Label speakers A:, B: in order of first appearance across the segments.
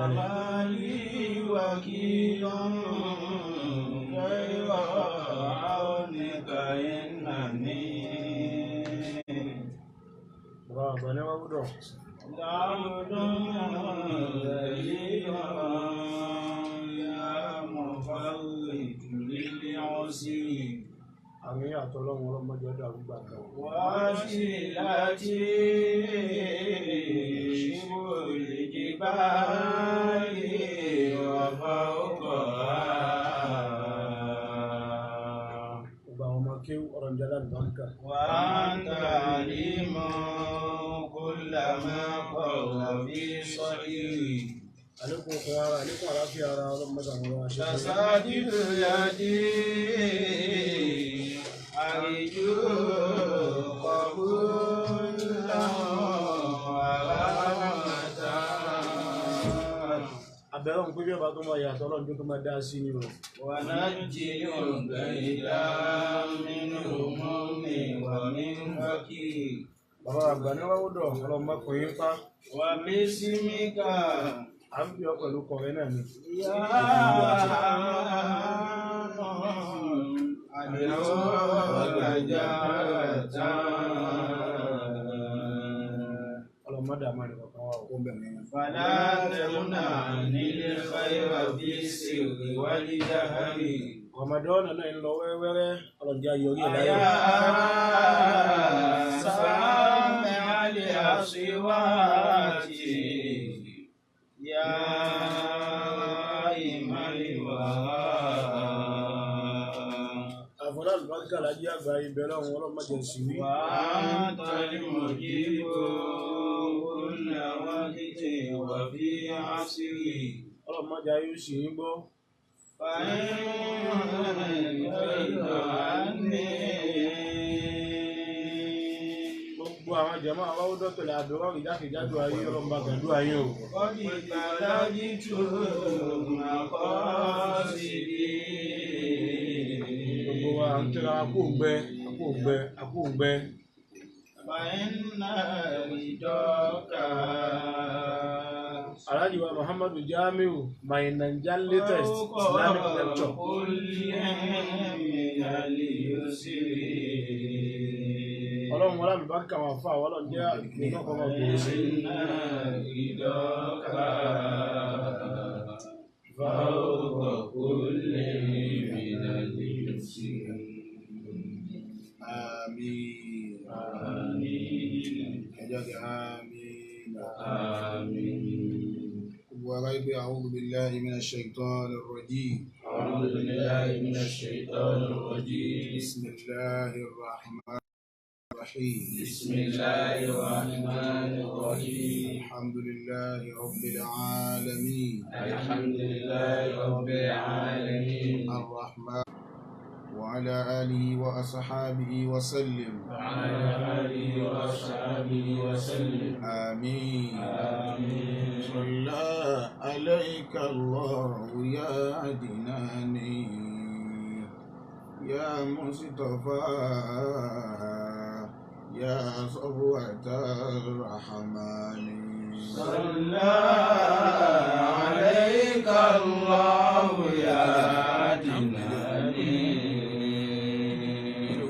A: balẹ̀.
B: وما لي وكيل غير عونك إنني
A: Bàbá àgbà ní wọ́n gbọ́dọ̀.
B: لعبد ذليل يا مفرج للعسر
A: Àmì àtọ́lọ́run ọlọ́mọdé ọdọ àrùgbà kan.
B: وسيلتي شبر الجبال وفوقها
A: Gbogbo àwọn ọmọ kéwú ọ̀rọ̀ ń jẹ́ lálùbáríkà.
B: وأنت عليم كل ما قر في صدري
A: Àlékún ọkọ̀ ara, àlékún àlàáfíà ara ọlọ́mọdé àwọn ọmọ ṣe fún yín.
B: تساجد يدي أرجو قبولا ورحمة
A: Àbẹ̀rẹ̀ òun pé bí ọba tó máa yàtọ̀ ọlọ́run tó tó máa dá sí ni o.
B: ونجي البيدا من هموم ومن فقير
A: Bàbá àgbà ní wọ́n gbọ́dọ̀ ọlọ́mọ kò yín pa.
B: وباسمك
A: À ń bí ọ pẹ̀lú kọ̀rẹ́ náà ni.
B: يا أدعوك جارة
A: Ọlọ́mọdé àmọ́ ẹnì kọ̀ọ̀kan wà o.
B: فلا تمنعني الخير في السر والجهر
A: Ramadan náà ń lọ wẹ́rẹ́wẹ́rẹ́ ọlọ́njẹ́ ayọ̀rí ẹ̀ láyọ̀.
B: يا سامع الأصوات يا رائم الورى
A: Àfọlá àlùbáríkà lájí àgbà ibẹ̀ lọ́run ọlọ́mọdé sì wí.
B: وأنت المجيب كل وقت وفي عصر
A: Ọlọ́mọdé ayé ó sì ń gbọ́.
B: فإن ترد عني
A: Gbogbo àwọn jẹ̀mọ́ àwọn ọdọ́ tẹ̀lé àdúrà ìjákèjádò ayé ọlọ́mọba gàdúrà yín o.
B: قد بلغت مقاصدي
A: Gbogbo wa à ń tẹ́ra akó ògbẹ, akó ògbẹ, akó ògbẹ.
B: فإن رضاك
A: Alhaji wa Muhammadu Jamiu, my Naija latest Islamic lecture.
B: كل من اليسر
A: Ọlọ́run wọlé àlùbáríkà wọn fún àwọn ọlọ́run jẹ́ ìpín náà kọ́ máa gbòòrò sí.
B: إن رضاك فوق كل من اليسر
C: آمين
B: آمين
C: ẹjọ́ ti آمين
B: آمين
C: gbogbo ara yìí pé أعوذ بالله من الشيطان الرجيم
B: أعوذ بالله من الشيطان الرجيم
C: بسم الله الرحمن الرحيم
B: بسم الله الرحمن الرحيم
C: الحمد لله رب العالمين
B: الحمد لله رب العالمين
C: الرحمن وعلى آله وأصحابه وسلم
B: وعلى آله وأصحابه وسلم
C: آمين
B: آمين
C: صلى عليك الله يا عدناني يا مصطفى يا صفوة الرحمن
B: صلى عليك الله يا عدناني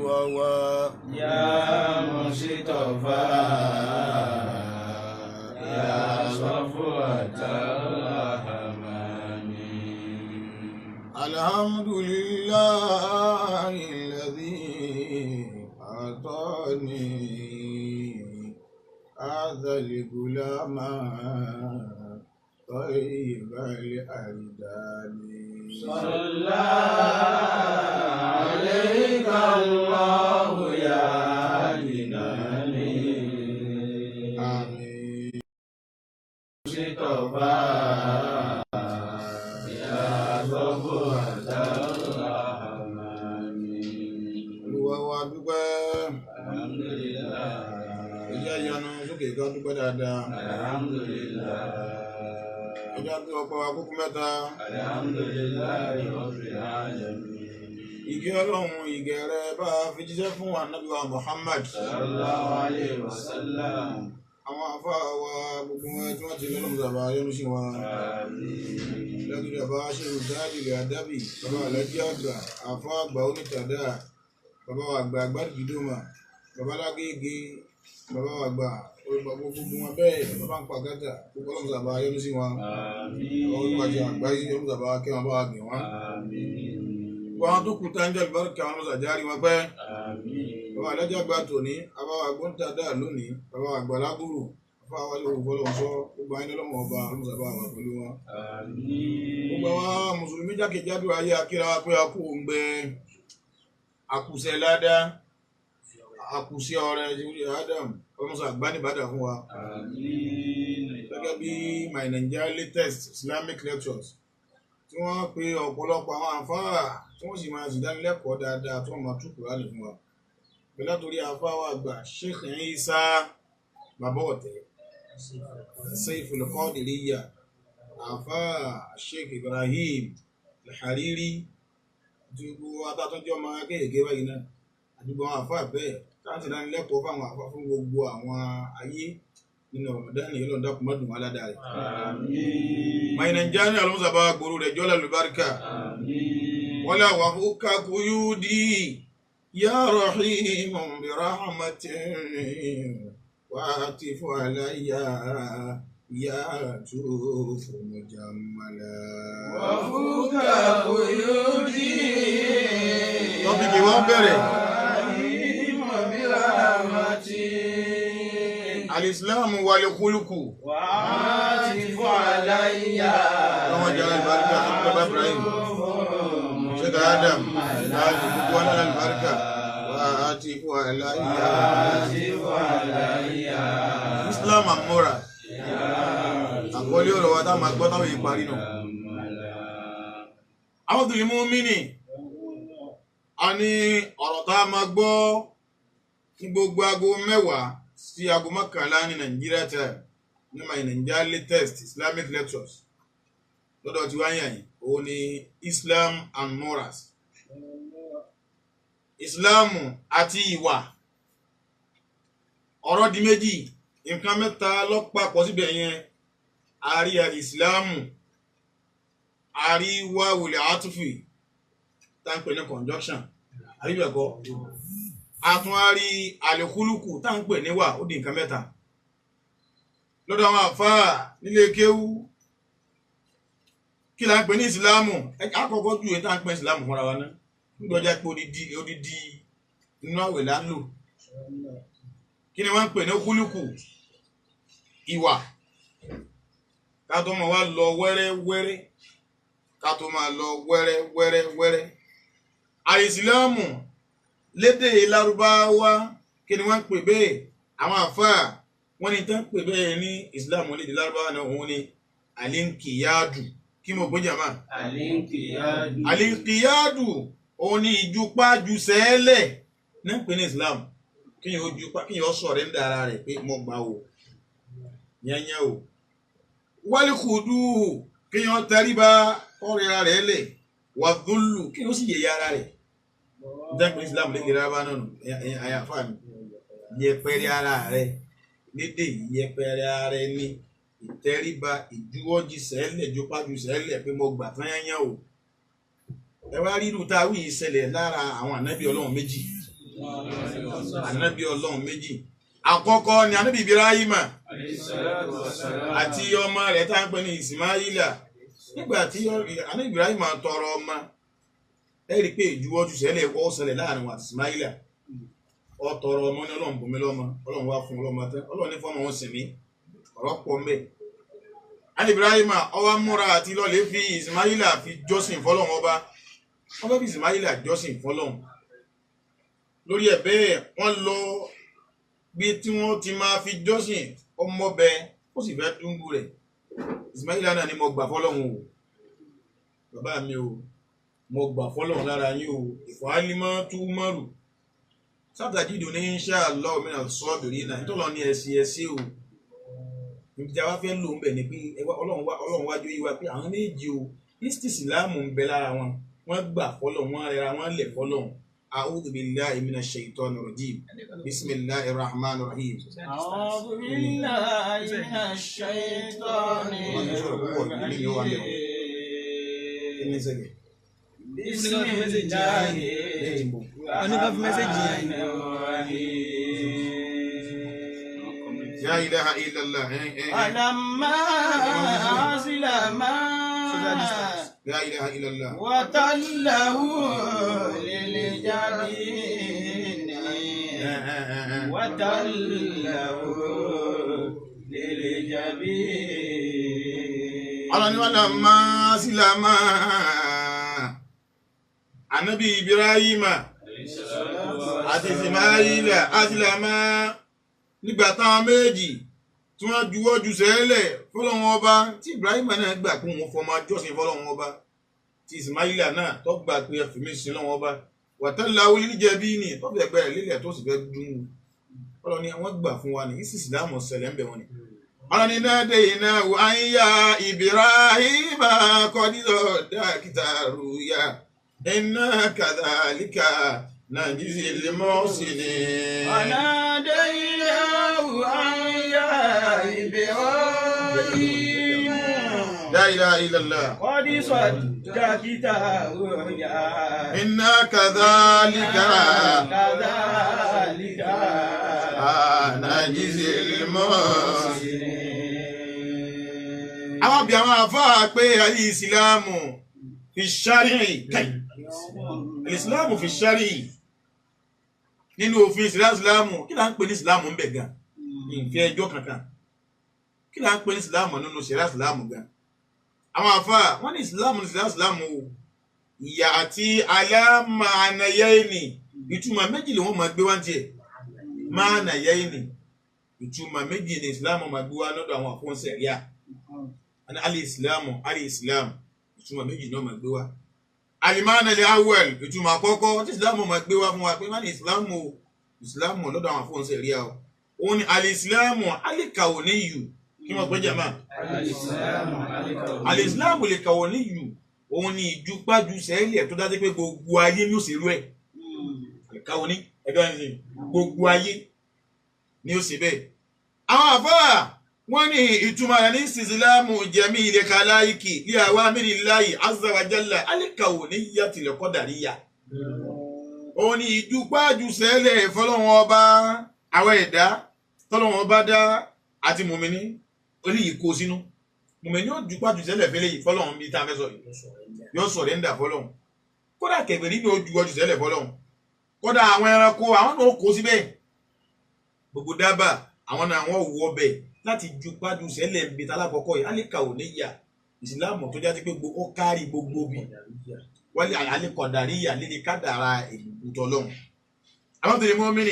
C: وهو
B: يا مصطفى يا صفوة الرحمن
C: الحمد لله الذي أعطاني هذا الغلام طيب الأردان
B: صلى عليك الله يا عدناني
C: آمين
B: مصطفى يا صفوة الرحمن
C: Olúwa wa dúpẹ́
B: الحمد لله
C: ẹjẹ́ ìyanu sókè ká dúpẹ́ dáadáa
B: الحمد لله
C: ẹjẹ́ àti ọ̀pọ̀ àkókò mẹ́ta
B: الحمد لله رب العالمين
C: ìgẹ́ ọlọ́run ìgẹ̀ rẹ bá a fi jíṣẹ́ fún ànábì wa Muhammad
B: صلى الله عليه وسلم
C: Àwọn àfáà wa gbogbo wọn tí wọ́n ti lọ lọ́mọdé àbá yọ́nú sí wọn. Lẹ́gbẹ̀rẹ̀ bàbá Ṣéhù Dáàdìlì Àdábì, bàbá Alájí àgbà, àfáà àgbà onítàdá, bàbá wa àgbà àgbàdìgídòmà, bàbá Lágége, bàbá wa àgbà gbogbo wọn bẹ́ẹ̀, bàbá ń pa gàtà, gbogbo ọlọ́mọdé àbá yọ́nú sí wọn. Àwọn olùwàjẹ àgbáyé ọlọ́mọdé àbá kẹ́ wọn bá wa gbìn wọn. Gbogbo àwọn tó kù tá ń jẹ́ àlùbáríkà wọn lọ́sà járí wọn pẹ́. Bàbá Alájí àgbà tòní, bàbá wa gbóǹtàdá lónìí, bàbá wa àgbà lágùrù, àfáà wa lè wò fọlọ́run sọ, gbogbo ayé lọ́mọ ọba ọlọ́mọdé àbá wà pẹ̀lú wọn. Gbogbo àwa mùsùlùmí jákèjádò ayé akíra wa pé a kú òǹgbẹ, àkùsẹ ládá, àkùsẹ ọrẹ Adam, ọlọ́mọsọ àgbánibàdà fún wa. Gẹ́gẹ́ bí My Nigeria latest Islamic lectures tí wọ́n pe ọ̀pọ̀lọpọ̀ àwọn àfáà tí wọ́n sì máa ṣèdánilẹ́kọ̀ọ́ dáadáa tí wọ́n máa tú Kùránì fún wa. Pẹ̀lú àtòrí àfáà wa àgbà Sheikh Isa Bàbá Ọ̀tẹ̀, Saiful Qadiriyya, àfáà Sheikh Ibrahim Al-Hariri, àti gbogbo atátúnjọ́ ọmọ kéèké báyìí náà, àti gbogbo àwọn àfáà bẹ́ẹ̀ táwọn ti dánilẹ́kọ̀ọ́ fáwọn àfáà fún gbogbo àwọn ayé nínú Ramadan yìí lọ́dún dákun mọ́dún wọn aládàá rẹ̀. My Nigeria ní alonso bá gbòòrò rẹ̀ jọ́lá lùbáríkà. Wala wà fúkà kuyudi ya rahimun bi rahmatin wa atifu alayya ya tufu mujammala.
B: Wà fúkà kuyudi.
C: Tọ́pìkì wọ́n bẹ̀rẹ̀.
B: Rahimun bi rahmatin.
C: Alìsílámù wal khuluqu.
B: Wa atifu alayya.
C: Ọlọ́wọ́n jẹ́ alìbáríkà tó bàbá Ibrahim. Sheikh Adam, láti gbogbo wọn ní alìbáríkà. Wa atifu alayya.
B: Atifu alayya.
C: Islam and moral. Àkọlé ọ̀rọ̀ wa táwọn máa gbọ́ táwọn yìí parí nù. Àwọn tó lè mú mí nì. A ní ọ̀rọ̀ tá a máa gbọ́ ní gbogbo aago 10 sí aago 11 ní Nigeria time ní My Nigeria latest Islamic lectures lọ́dọ̀ tí wáyé yìí òun ni Islam and morals. Ìsìláàmù àti ìwà ọ̀rọ̀ di méjì, nǹkan mẹ́ta ló papọ̀ síbẹ̀ yẹn. Àrí ìsìláàmù, àrí wàwùlẹ̀ àtúfì tá ń pè ní conjunction, àrí bẹ́ẹ̀ kọ́, àtúnwárí àlèkúlùkù tá ń pè níwà, ó di nǹkan mẹ́ta. Lọ́dọ̀ àwọn àfáà nílé kéwú, kí la ń pè ní ìsìláàmù? Àkọ́kọ́ ju èyí tá ń pè ní ìsìláàmù fúnra wa ná, nígbà ọjà pé odidi inú àwẹ̀ là ń lò. Kí ni wọ́n ń pè ní kúlùkù? Ìwà. Ká tó máa wá lọ wẹ́rẹ́ wẹ́rẹ́, ká tó máa lọ wẹ́rẹ́ wẹ́rẹ́ wẹ́rẹ́. Àìsìláàmù lédè Lárúbáwá, kí ni wọ́n ń pè bẹ́ẹ̀? Àwọn àfáà wọ́n ní tán pè bẹ́ẹ̀ ní ìsìláàmù lédè Lárúbáwá náà, òun ni àlínkìyádù. Kí mo gbé jàmá?
B: Àlínkìyádù.
C: Àlínkìyádù òun ni ìjupájú sẹ́lẹ̀ ní ń pè ní ìsìláàmù. Kíyàn ó jupá, kíyàn ó sọ̀rọ̀ ń dára rẹ̀ pé mo gbà o, yányá o. Wálìkùdù, kíyàn tẹríba ọ̀rẹ́ ara rẹ̀ lẹ̀, wàdúlù, kíyàn ó sì yẹ̀yẹ́ ara rẹ̀. Dápẹ́ ìsìláàmù lédè Lárúbáwá náà nù, àyàfà mi. Yẹpẹrẹ ara rẹ̀ lédè yẹpẹrẹ ara ẹni, ìtẹríba, ìjuwọ́jú sẹ́lẹ̀, jupájú sẹ́lẹ̀ pé mo gbà tán yányá o. Ẹ wá rí irú tá a wí yìí ṣẹlẹ̀ lára àwọn ànábì Ọlọ́run méjì. Ànábì Ọlọ́run méjì. Àkọ́kọ́ ni ànábì Ibrahima àti ọmọ rẹ̀ tá ń pè ní Ismaila. Nígbà tí ànábì Ibrahima tọrọ ọmọ, ẹ rí i pé ìjuwọ́jú sẹ́lẹ̀ ó ṣẹlẹ̀ láàrin wọn àti Ismaila. Ó tọrọ ọmọ ní Ọlọ́run bùnmi lọ́mọ, Ọlọ́run wá fún ọlọ́mọ tán, Ọlọ́run ní fọ́mọ òun sìn mí, ọ̀rọ̀ pọ̀ mbẹ́. Ànábì Ibrahima ó wá múra àti lọ́lẹ̀ fi Ismaila fi jọ́sìn fọ́lọ́run ọba. Wọ́n fẹ́ fi Ismaila jọ́sìn fọ́lọ́run. Lórí ẹ̀ bẹ́ẹ̀ wọ́n lọ bí tí wọ́n ti máa fi jọ́sìn ọmọbẹ, ó sì fẹ́ dúnbù rẹ̀. Ismaila náà ni mo gbà fọ́lọ́run o, bàbá mi o, mo gbà fọ́lọ́run lára yín o. Ìfọ̀hálímọ́ tú mọ́rù sátàjídù ní insha Allah min as-sabirina, nítorí ní ẹ̀sìn ẹ̀sìn o. Ibi tí a wá fẹ́ lò ń bẹ̀ ni pé Ọlọ́run wájú yí wa pé àwọn méjì o, ìsìláàmù ń bẹ lára wọn, wọ́n gbà fọ́lọ́run, wọ́n rẹra wọ́n lẹ̀ fọ́lọ́run. A'udhu billahi minash shaitani rajim. Bismillahir rahmanir rahim.
B: أعوذ بالله من الشيطان الرجيم. بسم الله الرحمن الرحيم.
C: La ilaha illallah.
B: فلما أسلما
C: La ilaha illallah.
B: وتله للجبين وتله للجبين.
C: Ọlọ́ni wà lámà sílámà. Ànábì Ibrahima àti Ismaila àsìlámà nígbà táwọn méjì tí wọ́n juwọ́ ju sẹ́lẹ̀ fọlọ́wọn ọba tí Ibrahima náà gbà pé òun fọmọ jọ́sìn fọlọ́wọn ọba tí Ismaila náà tó gbà pé ẹ̀fìmí sí lọ́wọ́ ọba wàtálà olíjẹbí ni tó fẹ́ gbẹ lílẹ̀ tó sì fẹ́ dùn ún. Ọlọ́ni àwọn gbà fún wa ní ìsìsìlámù ṣẹlẹ̀ ń bẹ̀ wọ́n ni. Ọlọ́ni náà dé iná àyà Ibrahima kọ́dídọ̀ dákítà rúyà iná kàdálíkà nàìjíríà lè mọ́ sí ni.
B: وناديناه أن يا إبراهيم
C: La ilaha illallah.
B: قد صدقت الرؤيا
C: Iná kàdálíkà
B: كذلك
C: nàìjíríà lè mọ́ sí ni. Àwọn bí àwọn àfáà pé ayé ìsìláàmù fi ṣáríì káì. Ìsìláàmù fi ṣáríì nínú òfin ìsìláàmù kí là ń pè ní ìsìláàmù ń bẹ̀ gan ìfẹ́ ẹjọ́ kankan kí là ń pè ní ìsìláàmù nínú ṣẹ̀ríà ìsìláàmù gan. Àwọn àfáà wọ́n ní ìsìláàmù ní ṣẹ̀ríà ìsìláàmù o ìyà àti alámàánayẹ́ẹ̀nì ìtumọ̀ méjì ló wọ́n máa gbé wá ń tiẹ̀ máànayẹ́ẹ̀nì ìtumọ̀ méjì ní ìsìláàmù máa gbé wá lọ́dọ̀ àwọn àfọ́nsẹ̀ríà alìsìláàmù alìsìláàmù ìtumọ̀ méjì náà máa gbé wá. Alimana lè awel ìtumọ̀ àkọ́kọ́ tí ìsìláàmù máa gbé wá fún wa pé má ní ìsìláàmù o ìsìláàmù lọ́dọ̀ àwọn àfọ́nsẹ̀ríà o òun ni alìsìláàmù alìkàwò ní yù kí wọ́n pẹ́ jẹ́ máa alìsìláàmù lè kàwò ní yù òun ni ìjúpájú sẹ́lẹ̀ tó dájú pé gbogbo ayé ní òṣèlú ẹ̀ káwọn ní ẹgbẹ́ wọn ní gbogbo ayé ní ó ṣe bẹ́ẹ̀. Àwọn àfáà wọ́n ní ìtumọ̀ rẹ̀ ní sísìlámù jẹ̀mí ilẹ̀ kàláìkì ní àwa mìíràn azza wa jalla alíkàwò ní yíyá tilẹ̀ kọ́dàríyà. Òun ni ìjúpájú sẹ́lẹ̀ fọlọ́wọn ọba àwọn ẹ̀dá tọ́lọ́wọn ọba dá àti mùmíní oníyìí kó sínú mùmíní ó júpájú sẹ́lẹ̀ fẹ́lẹ́ yìí fọlọ́wọn bíi tá a fẹ́ sọ yìí yóò sọ̀rẹ́ńdà fọlọ́hún kódà kẹfẹ́rí ni ó ju ọjọ́ sẹ́lẹ̀ fọlọ́hún kódà àwọn ẹranko àwọn náà kó síbẹ̀ gbogbo dábàá àwọn náà wọ́n wọ ọbẹ̀ láti ju pájú sẹ́lẹ̀ ń bi tálákọ̀ọ́kọ́ yìí alíkà ò ní yà ìsìláàmù tó jáde pé ó kárí gbogbo bi wálé àlékọ̀dàríyà líle kádàrà ìbùtọ̀ lọ́hùn. Àwọn tó lè mọ́ mí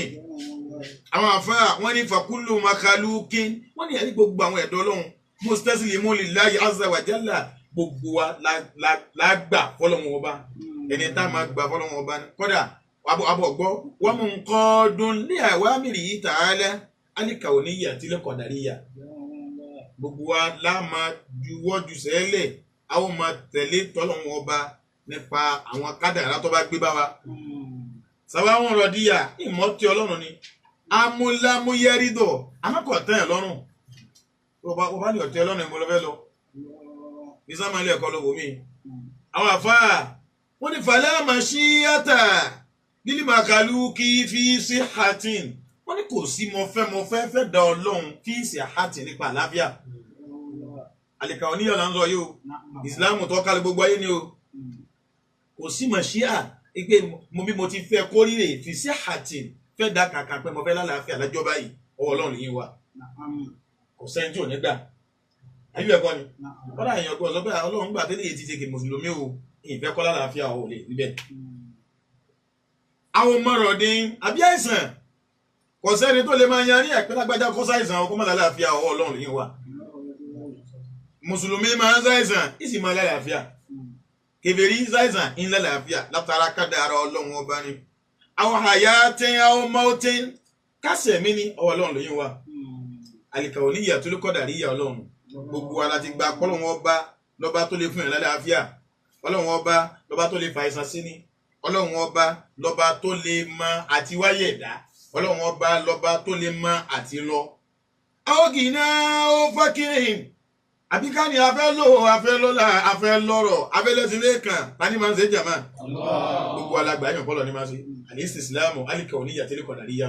C: àwọn àfáà wọ́n ní fàkúlù makalukin wọ́n ní ẹ̀rí gbogbo àwọn ẹ̀dọ́ lọ́hùn mustaslimu lillahi azza wa jalla gbogbo wa la gbà fọlọ́wọn ọba ẹni tá a máa gbà fọlọ́wọn ọba ni kódà abọ̀ gbọ́ wọ́n mú nǹkan dún ní àwa mìíràn yìí tààlẹ́ alíkà òníyà tí lẹ́kọ̀ọ́dàríyà gbogbo wa la máa juwọ́ ju sẹ́lẹ̀ a ó máa tẹ̀lé tọ́lọ́wọn ọba nípa àwọn kádàrá tó bá gbé bá wa. Sàbáwọn rọ̀díyà ìmọ̀tí ọlọ́run ni amúlámúyẹ́rídọ̀ amákọ̀tẹ́ ẹ̀ lọ́rùn wọ́n bá ní ọ̀tẹ́ ọlọ́run ìmọ̀ lọ́fẹ́ lọ ní sáma ilé ẹ̀kọ́ lọ́wọ́ mi. Àwọn àfáà wọ́n ní falẹ́ àmàṣíyàtà lílì màkàlù kí fi sí hatin wọ́n ní kò sí mo fẹ́ fẹ́ da ọlọ́run fi sí hatin nípa àlàáfíà. Àlìkà oníyàn là ń sọ yìí o ìsìláàmù tó kálí gbogbo ayé ni o kò sí màṣíà pé mo bí mo ti fẹ́ kórìíre fi sí hatin fẹ́ da kàkà pé mo fẹ́ lálàáfíà lọ́jọ́ báyìí ọwọ́ ọlọ́run yìí wà kò sẹ́ni tí ò ní gbà àbí bẹ́ẹ̀ kọ́ ni kọ́dà èèyàn gbọ́ sọ pé ọlọ́run gbà tẹ́lẹ̀ yìí ti ṣe kì mùsùlùmí o ìfẹ́ kọ́ lálàáfíà ò lè níbẹ̀. Àwọn mọ̀rọ̀dín àbí àìsàn kò sẹ́ni tó lè máa yarí ẹ̀pẹ́ lágbájá kó ṣàìsàn ọkọ́ mọ́ lálàáfíà ọwọ́ ọlọ́run yìí wà. Mùsùlùmí máa ń ṣàìsàn ìsì máa lálàáfíà kèfèrí ṣàìsàn ń lálàáfíà látara kádàrá ọlọ́run ọba ni. Àwọn àyà tí àwọn mọ́tí kásẹ̀ mí ní ọwọ́ ọlọ́run yìí wà. Àlìkà òníyà tó ló kọ́ dàríyà ọlọ́run gbogbo wa la ti gba kọ́lọ́run ọba lọ́ba tó lè fún yàn lálàáfíà ọlọ́run ọba lọ́ba tó lè fa àìsàn sí ni Ọlọ́run ọba lọ́ba tó lè mọ àti wáyé ẹ̀dá, Ọlọ́run ọba lọ́ba tó lè mọ àti lọ. Àwògìnà ó fákìrìn àbí ká ní afẹ́ lò, afẹ́ lọ́la, afẹ́ lọ́rọ̀, afẹ́ lẹ́sìn lẹ́ẹ̀kan, tani máa ń ṣe jàmá? Gbogbo alàgbà yẹn kọ́lọ̀ ní máa ṣe. Àlìsí ìsìlámù alìkà oníyà tẹ́lẹ̀ kọ̀dà ríyà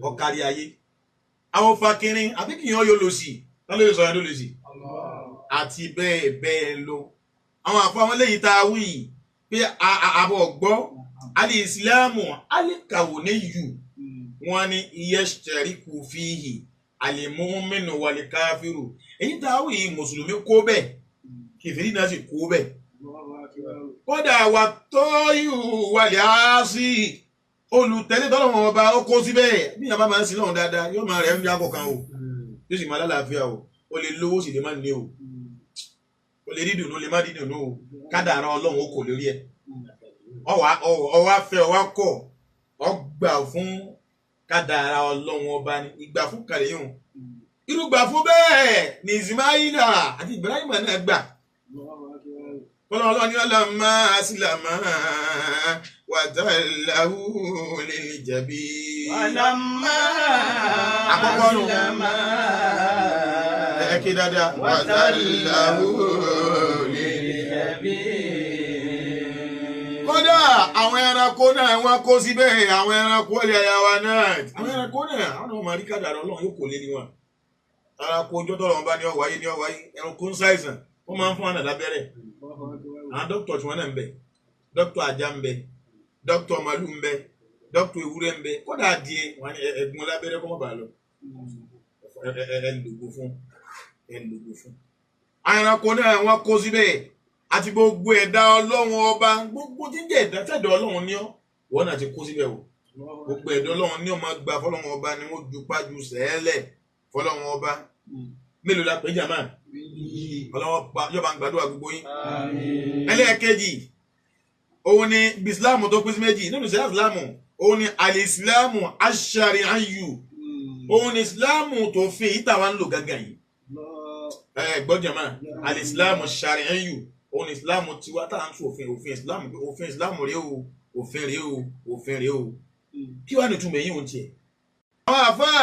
C: ọ̀kárí ayé. Àwọn fákìrìn àbí kìyàn yóò lò sí, tán ló lè sọ yẹn ló lè sí. Àti bẹ́ẹ̀ bẹ́ẹ̀ lọ. Àwọn àfọ àwọn eléyìí tá a wí yìí pé àbọ̀ gbọ́ alì ìsìlámù alìkà oníyù wọn ni iyẹ́sẹ̀ríkù fíhì àlìmúmínú wàlíkáfírù. Èyí tá a wí yìí mùsùlùmí kó bẹ́ẹ̀, kèfèrí náà sì kó bẹ́ẹ̀. Kódà wà tọ́yù wàlẹ̀ áásì olùtẹ̀lé tọ́lọ́wọ́n ọba ó kó síbẹ̀. Bí ìyá bá máa ń sin lọ́hùn dáadáa yóò máa rẹ̀ ń yàgò kan o, yóò sì máa lálàáfíà o, ó lè lówó sì lè má ní o, ó lè dídùn ó lè má dídùn o, kádàrá Ọlọ́run ó kò lórí ẹ̀. Ọwá fẹ́ ọwá kọ̀ ọgbà fún kádàrá Ọlọ́run ọba ni ìgbà fún kàlẹ́ yìí. Irúgbà fún bẹ́ẹ̀ ni Ismaila àti Ibrahim náà gbà. Kọ́lá Ọlọ́run ní ọlọ́mọ sílámà wàtàláhù lil jabin.
B: Walamma
C: Àkọ́kọ́ nù.
B: aslama
C: Ẹ kí dáadáa. Wàtàláhù lil
B: jabin.
C: Kódà àwọn ẹranko náà wọ́n kó síbẹ̀, àwọn ẹranko ọ̀lẹ́ àyà wa náà. Àwọn ẹranko náà àwọn náà máa rí kádàrá Ọlọ́run yóò kò lé ní wọn. Ẹranko ọjọ́ tọ́lọ́run bá ní ọ̀wáyé ní ọ̀wáyé, ẹranko ń ṣàìsàn, wọ́n máa ń fún àná lábẹ́rẹ́. Àwọn dókítà tí wọ́n náà ń bẹ, dókítà ajá ń bẹ, dókítà màlúù ń bẹ, dókítà ewúrẹ́ ń bẹ, kódà adìẹ wọn ni ẹ̀gún lábẹ́rẹ́ kọ́ mọ́ bàa lọ. Ẹ lògùn fún, ẹ lògùn fún. Ẹranko náà wọ́n kó síbẹ̀ àti gbogbo ẹ̀dá Ọlọ́run ọba, gbogbo tí ń jẹ́ ẹ̀dá tẹ̀dá Ọlọ́run ní ọ́, wọ́n náà ti kó síbẹ̀ o. Gbogbo ẹ̀dá Ọlọ́run ní ọmọ gba fọlọ́run ọba ni wọ́n ju pájú sẹ́ẹ̀lẹ̀ fọlọ́run ọba. Mélòó la pè é jàmá? Ọlọ́run yọba ń gbàdúrà gbogbo yín. Ẹlẹ́ẹ̀kejì, òun ni bísílámù tó pín sí méjì nínú ìṣẹ̀lẹ̀ ìsìlámù, òun ni àlìsílámù aṣàríàyù, òun ni ìsìlámù tó fi èyí táwa ń lò gángan yìí. Ẹ gbọ́ jàmá, àlìsílámù aṣàríàyù òun ni ìsìlámù tiwa tá à ń sọ òfin òfin ìsìlámù pé òfin ìsìlámù rèé o, òfin rèé o, òfin rèé o. Kí wàá ní ìtumọ̀ èyí òun tiẹ̀? Àwọn àfáà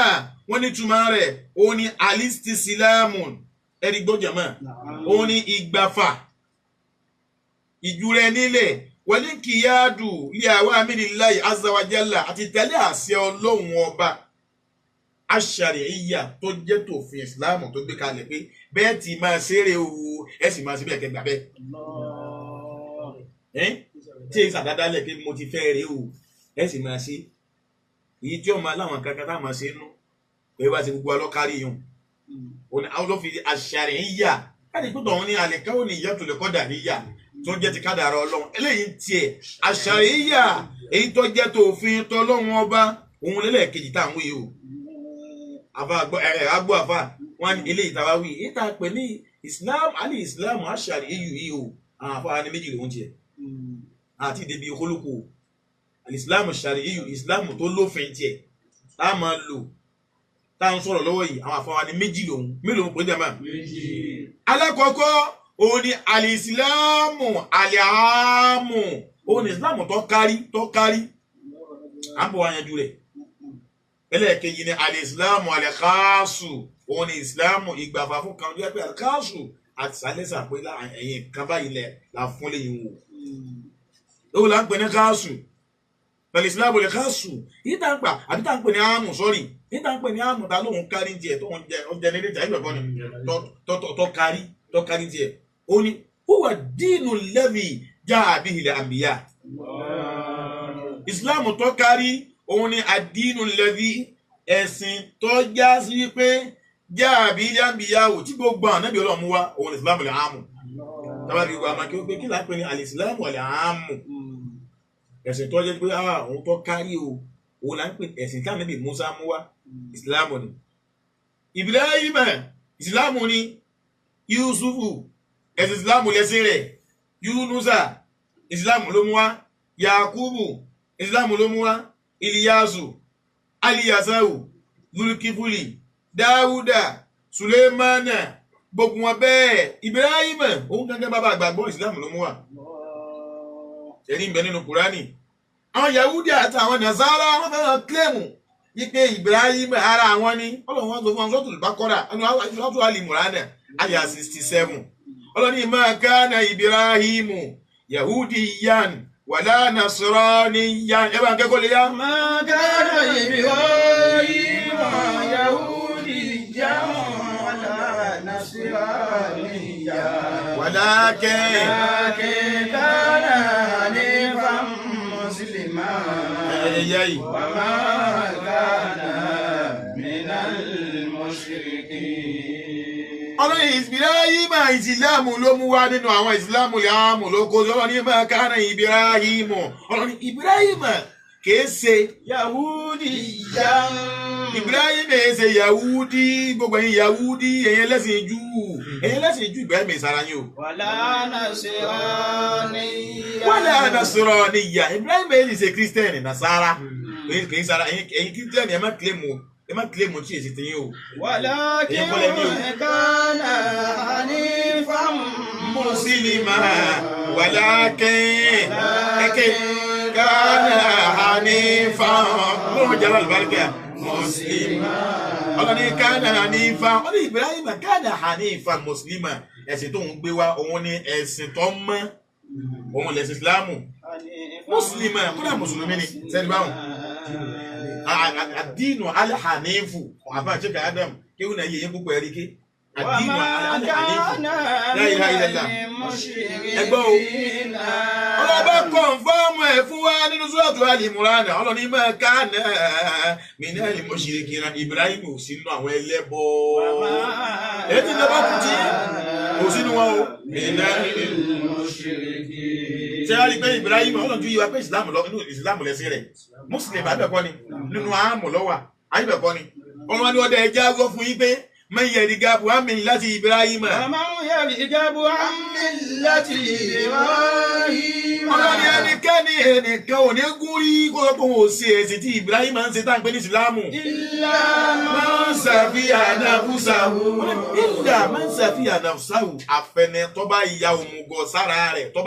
C: wọ́n ní ìtumọ̀ rẹ̀ òun ni alistisilamu, ẹni gbọ́ jàmá, òun ni ìgbàfà ìjúrẹ́ nílẹ̀ wọlé kìyàdù lé àwa amíniláì azawajalla àti tẹ̀lé àṣẹ Ọlọ́run ọba aṣàríyà tó jẹ́ tòfin ìsìláàmù tó gbé kalẹ̀ pé bẹ́ẹ̀ tí máa ṣeré o, ẹ sì máa ṣe bẹ́ẹ̀ kẹgbà bẹ́ẹ̀. Tí èyí sàdádálẹ̀ pé mo ti fẹ́ rèé o, ẹ sì máa ṣe. Èyí tí ọmọ aláwọn kankan tá a máa ṣe nú pé wá sí gbogbo alọ́kárí yìí òun àwọn tó fi aṣàríyà káàdì pé tọ̀hún ní àlẹ́káwò ní ìyá tó lè kọ́ dàríyà tó jẹ́ ti kádàrá Ọlọ́run eléyìí ń tiẹ̀ aṣàríyà èyí tó jẹ́ tòfin tọlọ́run ọba òun lélẹ́ẹ̀kejì tá à ń wí o. Àfa àgbọ̀ ẹ̀ àgbọ̀ àfa wọn ní eléyìí tá a bá wí èyí tá a pè ní Islam alẹ́ Islam aṣàríyù yìí o, àwọn àfa ní méjì lòún tiẹ̀ àti ìdèbí olóko Islam ṣàríyù Islam tó lófin tiẹ̀ tá a máa lò tá a ń sọ̀rọ̀ lọ́wọ́ yìí àwọn àfa ní méjì lòún mélòó ń pè é jàmá. Alákọ̀ọ́kọ́ òun ni alìsílámù àlìámù, òun ni ìsìlámù tó kárí tó kárí à ń bọ̀ wá yanjú rẹ̀. Ẹlẹ́ẹ̀kejì ni alìsílámù àlìkáàsù, òun ni ìsìlámù ìgbàfà fún kan tó yẹ pé àlìkáàsù àti sálẹ́sà pé ẹ̀yìn kan báyìí lẹ̀ la fún lẹ́yìn wò. Òun là ń pè ní káàsù pẹ̀lú ìsìlámù àlìkáàsù yìí tá ń pa àbí tá ń pè ní àmù sọ́rí yìí tá ń pè ní àmù tá lóun kárí tiẹ̀ tó ń jẹ oúnjẹ nílé ìjà ìgbẹ̀kọ́ ni tó kárí tó kárí tiẹ̀. Ó ní huwa dínú lẹ́vì já àbíhìlẹ̀ àmbíyá. Ìsìláàmù tó kárí òun ni àdínú lẹ́vì ẹ̀sìn tó já sí wípé já àbíhìlẹ̀ àmbíyá ò tí gbogbo àwọn ànábì Ọlọ́run mú wá òun ni ìsìláàmù lè àmù. Tábà bí wàá máa kí ó pé kí là ń pè ní àlìsìláàmù àlè àmù. Ẹ̀sìn tó jẹ́ pé òun tó kárí o òun là ń pè ẹ̀sìn tí ànábì Mùsá mú wá ìsìláàmù ni. Ibrahim ìsìláàmù ni, Yusufu ẹ̀sìn ìsìláàmù lẹ́sìn rẹ̀, Yunusa ìsìláàmù ló mú wá, Yakubu ìsìláàmù ló mú wá, Iliyasu, Aliyasahu, Zulkifuli, Dawuda, Sulemana, gbogbo wọn bẹ́ẹ̀. Ibrahim òun gángan bàbá àgbàgbọ́ ìsìláàmù ló mú wá. Ẹ̀rí ń bẹ nínú Kúránì. Àwọn Yahudi àti àwọn Nasara wọ́n fẹ́ràn kílẹ̀mù wípé Ibrahim ara àwọn ni. Ọlọ́run wọn sọ fún wọn Suratul Baqara, Suratul Ali Imran, àyà 67. Ọlọ́ni ma kana Ibrahimu Yahudiyan wala Nasraniyan. Ẹ bá ń kẹ́kọ̀ọ́ lè yá.
B: Ma kana Ibrahimu Yahudiyan wala Nasraniyan.
C: Walakin
B: kana hanifan musliman.
C: Ẹ̀yẹ́ yìí.
B: Wa ma kana minal mushrikin.
C: Ọlọ́run Ibrahim ìsìláàmù ló mú wá nínú àwọn ìsìláàmù làámù ló kó ọlọ́run ní máa kánà Ibrahim. Ọlọ́run Ibrahim kìí ṣe
B: Yahudiyan.
C: Ibrahim kìí ṣe Yahudi, gbogbo ẹ̀yin Yahudi, ẹ̀yin ẹlẹ́sìn Júù, ẹ̀yin ẹlẹ́sìn Júù Ibrahim ìsara yín o.
B: Wala Nasraniyan.
C: Wala Nasraniyan. Ibrahim kìí ṣe kírísítẹ́nì Nasara. Kìí sara ẹ̀yin kírísítẹ́nì ẹ má kílẹ̀mù o. Ẹ má kílẹ̀mù tí èsì ti yín o.
B: Walakin kana hanifan
C: muslima. Walakin kana hanifan mọ̀jàlá àlùbáríkà muslima. Ọlọ́ni kana hanifan. Ọlọ́ni Ibrahim kana hanifan muslima. Ẹ̀sìn tó ń gbé wá òun ni ẹ̀sìn tó mọ́. Òun lẹ̀sìn Ìsìlámù. Muslima kódà mùsùlùmí ni sẹ́ni báwọn. Àdínù alhànífù àfáà ṣe ká Adam kéwù náà yẹ yẹn púpọ̀ ẹ̀rí ké. Àdínù alhànífù la ilaha illallah. Ẹgbọ́ o. Ọlọ́ba kọ̀ǹfọ́ọ̀mù ẹ̀ fún wa nínú Suratu Ali Imran. Ọlọ́ni máa ká náà minal mushrikina. Ibrahim ò sínú àwọn ẹlẹ́bọ. Èyí tí ìjọba kù tí kò sínú wọn o. Minal
B: mushrikin.
C: Ṣé a rí pé Ibrahim ọlọ́run ju yíwa pé ìsìlámù lẹ́sìn rẹ̀? Mùsùlùmí àbẹ̀kọ́ ni nínú àmù lọ́wà àbẹ̀kọ́ ni. Ọlọ́run ni ọdẹ ẹja gbọ́ fún yín pé man yarghabu an millati Ibrahim.
B: Man yarghabu an millati Ibrahim.
C: Ọlọ́run ni ẹnikẹ́ni ẹnìkan ò ní gún rí kó sọ pé òun ò ṣe ẹ̀sìn tí Ibrahim ń ṣe tá à ń pè ní ìsìlámù.
B: Illa
C: man safiha nafsahu. Illa man safiha nafsahu. Àfẹnẹ tó bá ya òmùgọ̀ sára rẹ̀ tó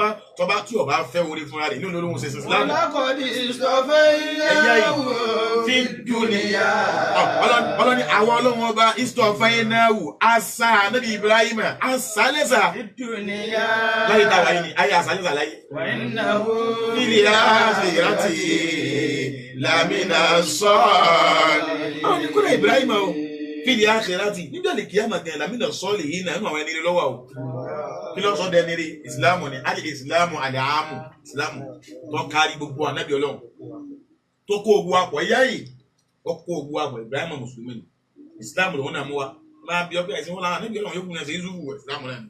C: bá tí ó bá fẹ́ orí fúnra rẹ̀ nínú olóhùn ṣe ìsìlámù.
B: Walaqad istafaynahu
C: fi dunya. Ọlọ́ni àwọn ọlọ́run ọba istafaynahu asa Ànábì Ibrahim asa lẹ́sà.
B: Fi dunya.
C: Láyé táwa yìí ni ayé asa lẹ́sà láyé.
B: Wa innahu
C: fil akhirati lamina salihin. Ọlọ́ni kúrò Ibrahim o fil akhirati nígbà lè kí á máa gẹ̀yìn lamina salihin nínú àwọn ẹni rẹ lọ́wọ́ o. Kí ló sọ dẹni rí? Ìsìlámù ni alẹ́ ìsìlámù alẹ́ àmù ìsìlámù tó kárí gbogbo ànábì ọlọ́run tó kó ogun apọ̀ ẹ̀yá yìí ó kó ogun apọ̀ Ibrahim mùsùlùmí ni ìsìlámù lòun náà mú wa máa bí ọpẹ́ ẹ̀sìn wọn làwọn ànábì ọlọ́run yóò kún ẹ̀sìn ìzúwù ìsìlámù náà ni.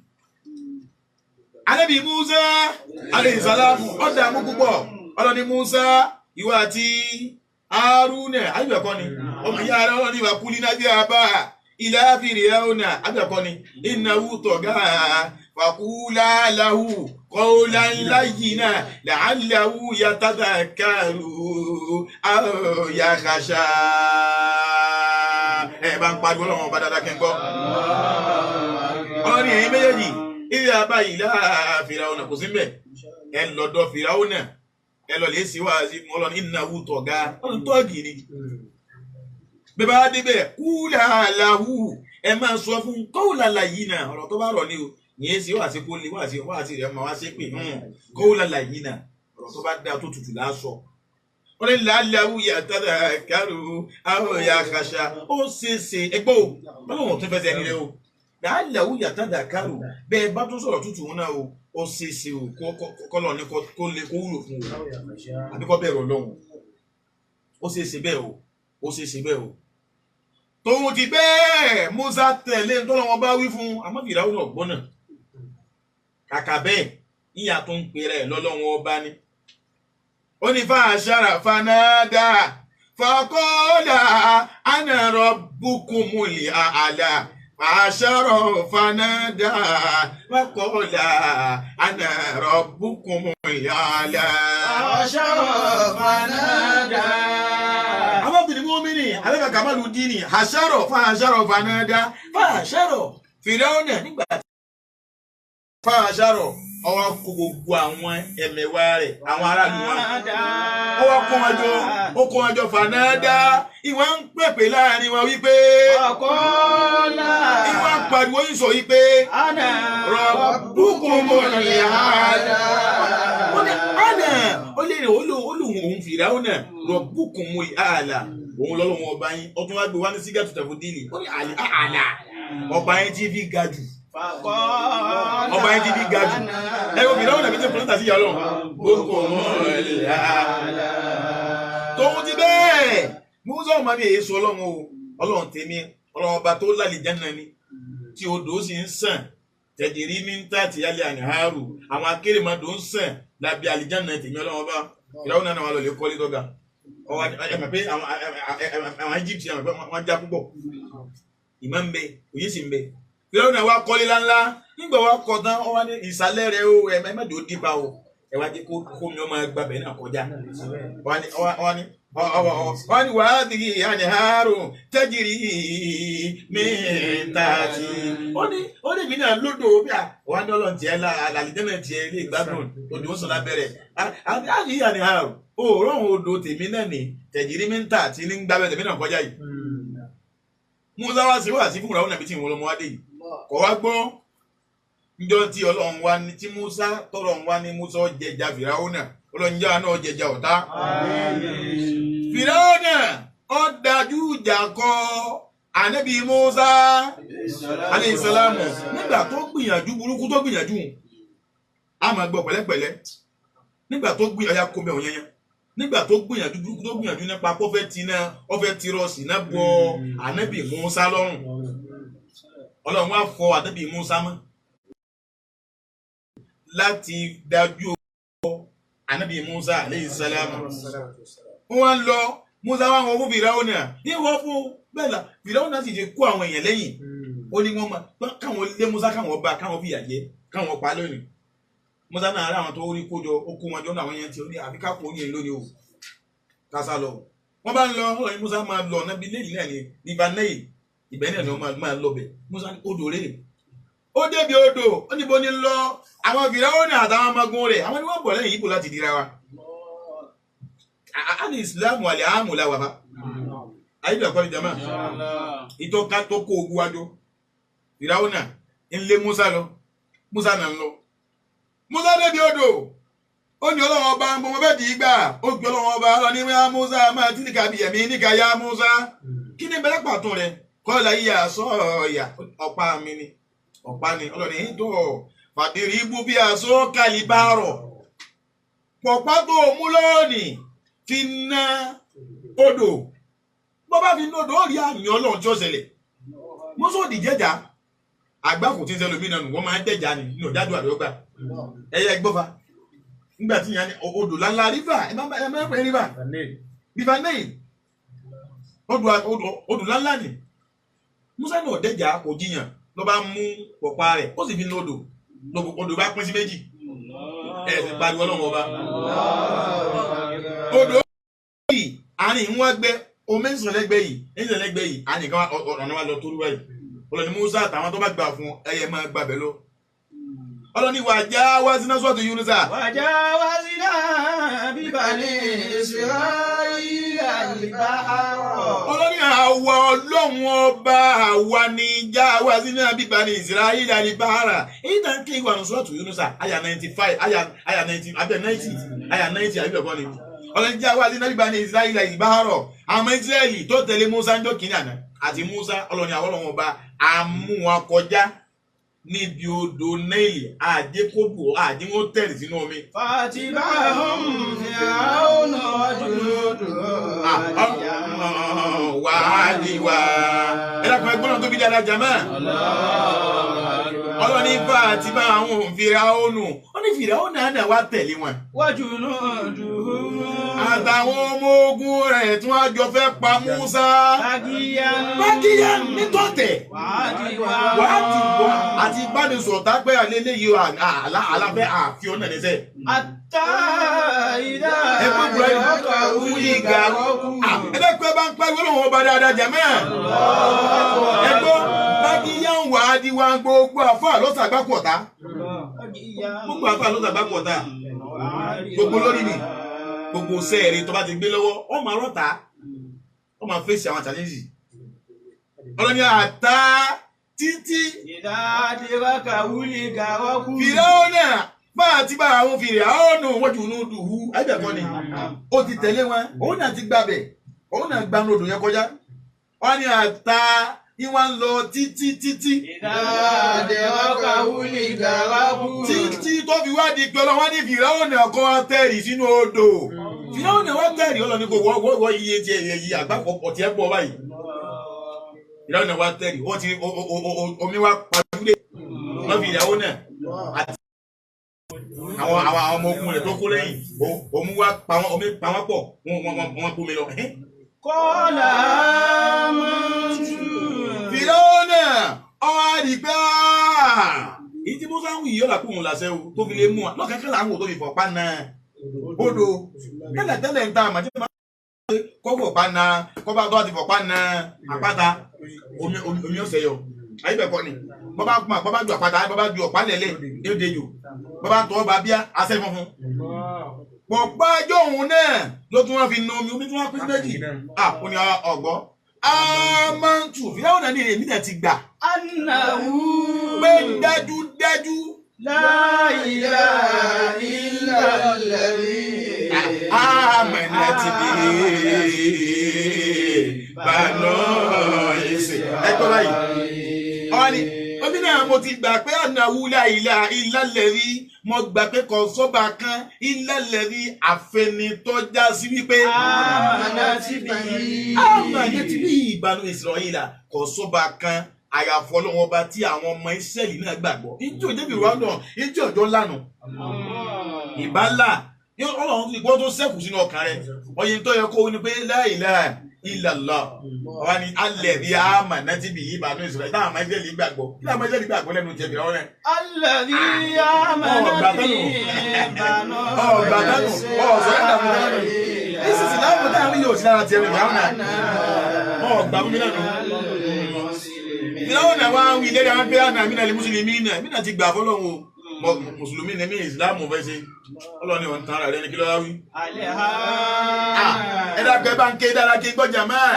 C: Ànábì Musa alayhi salamu ó dààmú púpọ̀. Ọlọ́ni Musa ìwọ àti Haruna àbíbẹ̀kọ́ ni ọmọ ìyá rẹ̀ ọlọ́ni ìwà kúlí náà bí a bá ilá Fir'auna àbíbẹ̀kọ́ ni innahu tagha faqula lahu qawlan layyinan la'allahu yatadhakkaru aw yakhsha. Ẹ bá ń pariwo ọlọ́run ọba dáadáa kí n gbọ́. Ọlọ́ni ẹ̀yin méjèèjì ilé abá ìlà Fir'auna kò sí mbẹ̀ ẹ lọ́dọ̀ Fir'auna ẹ lọ lè ṣe wáàsí fún ọlọ́ni innahu tagha ọlọ́ni tọ́ọ̀gì ni. Bẹ́ẹ̀ bá débẹ̀ qula lahu ẹ máa sọ fún qawlan layyinan ọ̀rọ̀ tó bá rọ̀ ni o yẹn ṣe wáàsí kó lè wáàsí wáàsí rẹ̀ máa wá sí pé qawlan layyinan ọ̀rọ̀ tó bá dáa tó tutù lásọ. Ọlọ́ni la'allahu yatadhakkaru aw yakhsha ó ṣeéṣe ẹgbẹ́ o ọlọ́run tó fẹsẹ̀ nílẹ̀ o la'allahu yatadhakkaru bẹ́ẹ̀ bá tún sọ̀rọ̀ tútù náà o ó ṣeéṣe o kọ́lọ̀ ní kó lè kó wúlò fún o àbí kó bẹ̀rù ọlọ́run ó ṣeéṣe bẹ́ẹ̀ o ó ṣeéṣe bẹ́ẹ̀ o. Tòun ti bẹ́ẹ̀ Musa tẹ̀lé ntọ́lọ́ wọn bá wí fún àmọ́ Fìráúnà ọ̀gbọ́n náà kàkà bẹ́ẹ̀ ìyá tó ń pèrè lọ́lọ́wọ́n ọba ni. Ó ní fàṣàrà fanáda faqala ana rabbukumul a'la fàṣàrà fanáda faqala ana rabbukumul a'la.
B: Fàṣàrà fanáda.
C: Àwọn obìnrin mú mi ní alẹ́ kàmálù dínì àṣàrò fàṣàrò fanáda fàṣàrò Fìráúnà nígbà tí fàṣàrò Ọwọ́ kó gbogbo àwọn ẹ̀mẹ̀wá rẹ̀ àwọn aráàlú wọn. Ọwọ́ kó wọn jọ, ó kó wọn jọ fànádà. Ìwà ń pèpè láàrin wọn wípé. Ìwà ń pariwo ń sọ wípé. Rabbukumul a'la. Ó ní àná ó lè rè olóhùn òun Fìráúnà Rabbukumul a'la. Òun lọ́lọ́wọ́n ọba yín. Ó tún wá gbé wá ní sígá tuntun díìlì. Ó ní àlè àlà. Ọba yín tí fi ga jù. Ọba yẹn ti fi ga jù. Ẹ wo Fìráúnà bí tí pọlọta sí yàrá Rabbukumul a'la. Tòun ti bẹ́ẹ̀ Musa ọmọ mi èyí sọ ọlọ́run o, ọlọ́run tèmi, ọlọ́run ọba tó lálẹ́ jẹ́nà ni tí odò sì ń sàn tẹ̀jìrí ní ń tà tí yálẹ̀ àníhàrù àwọn akérèmọdò ń sàn lábẹ́ àlìjánà tèmi ọlọ́run ọba. Fìráúnà náà wà lọ lè kọ́lé tọ́ga. Ẹ mọ̀ pé àwọn Egypt wọ́n já púpọ̀, ìmọ̀ ń bẹ, òye sì ń bẹ. Fìráúnà wa kọ́lé ńláńlá nígbà wa kọ́ tán ọ wá ní ìsàlẹ̀ rẹ̀ o, ẹ má jò dípa o, ẹ wá jẹ́ kó mi ọmọ gbàbẹ̀ náà kọjá. Wọ́n ní wàá dìgì àníhàrò tẹ́jìrì mẹ́tàtì. Ó ní mí náà lódò bí a wọ́n ní ọlọ́run tiẹ̀ làlìjẹ́ náà tiẹ̀ ilé ìgbádùn odò ń sọ lábẹ́rẹ̀. Àdìgì àníhàrò òórùn odò tèmi náà ní tẹ́jìrì mẹ́tàtì ní gbàbẹ̀ tèmi náà kọjá yìí. Musa wá sí wá sí fún ìràwọ̀ nàbí tí ìwọ̀n lọ́mọ wá dé yìí. Kọ̀ wá gbọ́ njọ́ tí ọlọ́run wá ní tí Musa tọrọ ń wá ní Musa jẹja Fìráúnà ọlọ́run já náà jẹja ọ̀tá. Fìráúnà ó dájú ìjà kọ ànábì Musa alayhi salamu nígbà tó gbìyànjú burúkú tó gbìyànjú a máa gbọ́ pẹ̀lẹ́pẹ̀lẹ́ nígbà tó gbìyànjú ọ̀yà kó mẹ́wọ̀n yẹn nígbà tó gbìyànjú burúkú tó gbìyànjú nípa kó fẹ́ ti náà ó fẹ́ tirọ̀sì náà bọ ànábì Musa lọ́rùn ọlọ́run wá fọ ànábì Musa mọ́ láti dájú ànábì Musa aleyhi salamu. Wọ́n lọ Musa wá wọn fún Fìráúnà ní wọ́n fún bẹ́ẹ̀ la Fìráúnà sì ti kó àwọn èèyàn lẹ́yìn. Ó ní wọ́n máa káwọn lé Musa káwọn bá káwọn fìyà jẹ káwọn pa lónìí. Musa náà rà àwọn tó rí kójọ ó kó wọn jọ náà àwọn yẹn ti ó ní àfi kápò yẹn lónìí o kásá lọ. Wọ́n bá ń lọ ọ̀rọ̀ Musa máa lọ nábì lẹ́yìn náà ní river Nile ìbẹ́ náà ni wọ́n máa lọ bẹ̀. Musa ní odò rèé ó débi odò ó níbo ní lọ àwọn Fìráúnà àtàwọn ọmọogun rẹ̀ àwọn ni wọ́n bọ̀ lẹ́yìn ibò láti dira wa. Àní ìsìlámù àlẹ́ àmù làwà bá ayélujára kọ́ni jama ìtọ́ka tó kó ogun wájọ Fìráúnà ń lé Musa lọ Musa náà ń lọ. Musa débi odò ó ní ọlọ́run ọba ń bọ́ wọn bẹ́ẹ̀ dì í gbà ó gbé ọlọ́run ọba lọ ní wíwá Musa máa tí nìka bí ẹ̀mí níka yá Musa kí ni bẹ́ẹ̀ pàtó rẹ kọ́lá yíyà sọ̀ọ̀yà ọ̀pá mi ni ọ̀pá ni ọlọ́ni tó fàdírí ibú bí aṣọ kàlíbárọ̀ pọ̀pá tó mú lọ́ọ̀nì fi ná odò bó bá fi ná odò ó rí àmì ọlọ́run tí ó ṣẹlẹ̀ mọ́sọ̀dì jẹ́jà àgbákò tí ń ṣẹlẹ̀ mí nánú wọ́n máa ń jẹ́jà ni nínú ìdájọ́ àdógbà ẹ̀yẹ gbọ́fà nígbà tí ìyá ni odò lánlá rífà ẹ máa ń pè rífà rífà Nile odò lánlá ni Musa náà dẹ́jà kò jiyàn ló bá mú pọ̀pá rẹ̀ ó sì fi ní odò odò bá pín sí méjì ẹ̀ sì pariwo ọlọ́run ọba. Odò yìí àárín ìwọ̀n gbẹ omi ń sàn lẹ́gbẹ̀ẹ́ yìí ń sàn lẹ́gbẹ̀ẹ́ yìí àárín kan ọ̀nà wa lọ tó rúbà yìí. Ọlọ́ni Musa àtàwọn tó bá gbà fún ẹyẹ máa gbàbẹ̀ lọ. Ọlọ́ni wàjá wá sí náà sọ́ọ̀tù Yunusa.
B: Wàjá wá sí náà bíbá ní Isra'ila al-bahra.
C: Ọlọ́ni àwa ọlọ́run ọba àwa ni já wá sí náà bíbá ní Isra'ila al-bahra. Èyí náà ń ké ìwà sọ́ọ̀tù Yunusa àyà 95 àyà 90 àbẹ̀ 90 àyà 90 àbí ẹ̀kọ́ ni. Ọlọ́ni já wá sí náà bíbá ní Isra'ila al-bahra. Àwọn Ísírẹ́lì tó tẹ̀lé Musa ń jọ́ kínní àná àti Musa ọlọ́ni àwọn ọlọ́run ọba àmú wọn kọjá níbi odò Náìlì àjẹkóbù àdínwó tẹ̀lé sínú omi.
B: Fatibahum Fir'aunu wa junuduhu.
C: Wàhálì wá. Ẹ dákun ẹgbọ́n náà tóbi dáadáa jàmá. Ọlọ́ni fatibahum Fir'aunu. Ó ní Fir'aunu náà wá tẹ̀lé wọn.
B: Wa junuduhu.
C: Àtàwọn ọmọ ogun rẹ̀ tí wọ́n jọ fẹ́ pa Musa. Bákíyà nítọ̀tẹ̀. Wàá ti wá àti ìbánisọ̀tà pé àlélẹ́ yìí aláfẹ́ àfihàn náà lẹ́sẹ̀.
B: Àtà ìdá
C: ẹgbẹ́ ìgbà wúyí ga. Ẹgbẹ́ pé bá ń pariwo lóun ọba dáadáa jẹ̀mẹ́. Ẹgbọ́ bákíyà ń wà á Adiwa gbogbo àfáà lọ́sàgbákò ọ̀tá. Gbogbo àfáà lọ́sàgbákò ọ̀tá. Gbogbo lórí ni. Gbogbo sẹ́ẹ̀rì tó bá ti gbé lọ́wọ́, ó máa rọ́ta. Ó máa fèsì àwọn challenges. Ọlọ́ni àtá títí. Fìràwọ́nà máa ti bá àwọn fìràwọ́nà wọ́n jù ní dùhú. Ẹgbẹ̀kọ́ ni. Ó ti tẹ̀lé wọn. Òun náà ti gbàbẹ̀. Òun náà gbanú odò yẹn kọjá. Wọ́n ní àtá ìwà ń lọ títí títí. Títí tó fi wá di pé ọlọ́wọ́n ní fìràwọ́nà kan tẹ̀rì sínú odò. Fìràwọ́nà wá tẹ̀rì ọlọ́ni kò wọ́ iye tiẹ̀ yìí àgbàpọ̀ ọ̀tí ẹ̀ pọ̀ báyìí. Ìyàwó wa tẹ́lẹ̀ wọ́n ti omi wa pàdúlé wọ́n fi ìyàwó náà àti àwọn ọmọ ogun rẹ̀ tó kó lẹ́yìn omi wa pa wọ́n omi pa wọ́n pọ̀ wọ́n bómi lọ.
B: Kọ́lá máa ń tù.
C: Fìràwọ́ náà ọwọ́ àdìpẹ́ èyí tí Musa ń wù yìí ọ̀là kóhun làṣẹ o tó fi lè mú wa lọ́kẹ́kẹ́ là ń wò tó fi fọ̀pá náà odò tẹ́lẹ̀ tẹ́lẹ̀ ń ta àmàjẹ́ máa kọ́kọ́ pa na kọ́ba tó ti fọ̀pá na àpáta omi omi ọ̀sẹ̀ yọ ayé bẹ̀ kọ́ ni bọ́bá kuma bọ́bá ju àpáta bọ́bá ju ọ̀pá lẹ̀lẹ̀ yóò de yò bọ́bá tọ́ ọba bíá asẹ́ funfun. Pọ̀pá ẹjọ́ òun náà ló tún wá fi na omi omi tún wá pín sí méjì à ó ní ọgbọ́ amantu fìdáwọ̀n náà ní èmi náà ti gbà.
B: Annahu
C: pé dájú dájú.
B: La ilaha illa alladhi
C: amanat bihi banu Isra'il. Ẹgbẹ́ báyìí. Ọ̀rọ̀ ni omi náà mo ti gbà pé annahu la ilaha illa alladhi mo gbà pé kò sọ́ba kan illa alladhi àfẹnitọ́já sí wípé.
B: Amanat bihi.
C: Amanat bihi banu Isra'ila kò sọ́ba kan àyàfọ́ lọ́wọ́ ọba tí àwọn ọmọ Ísírẹ́lì náà gbàgbọ́. Ìjọ ìjẹ́bi Rwanda ìjọ ọjọ́ lánàá. Ìbálà Ọlọ́run ti gbọ́ tó sẹ́kù sínú ọkàn rẹ̀. Ọyìn tó yẹ kó o ní pé la ilaha illallah. Ọba ni alladhi amanat bihi banu Isra'il. Táwọn ọmọ Ísírẹ́lì gbàgbọ́. Kí làwọn ọmọ Ísírẹ́lì gbàgbọ́ lẹ́nu jẹ̀bi ọ̀rẹ́?
B: Alladhi amanat bihi banu
C: Ọ̀gbà dánù. Ọ̀sọ̀ ẹ̀dá fún dánù. Ìsìsì láwọn táwọn yóò sí lára tiẹ̀ rẹ̀ wọ́n náà. Ọ̀gbà fún mi náà nù. Fìràwọ̀n náà wá ń wí lérí àwọn pé àná mí náà lè mùsùlùmí náà mí náà ti gbà fọlọ́run o mùsùlùmí ni mí ìsìlámù fẹ́ ṣe ọlọ́run ni wọ́n tan ara rẹ ní kí ló wá wí. Ẹ dákun ẹ bá ń ké dára kí n gbọ́jà máa.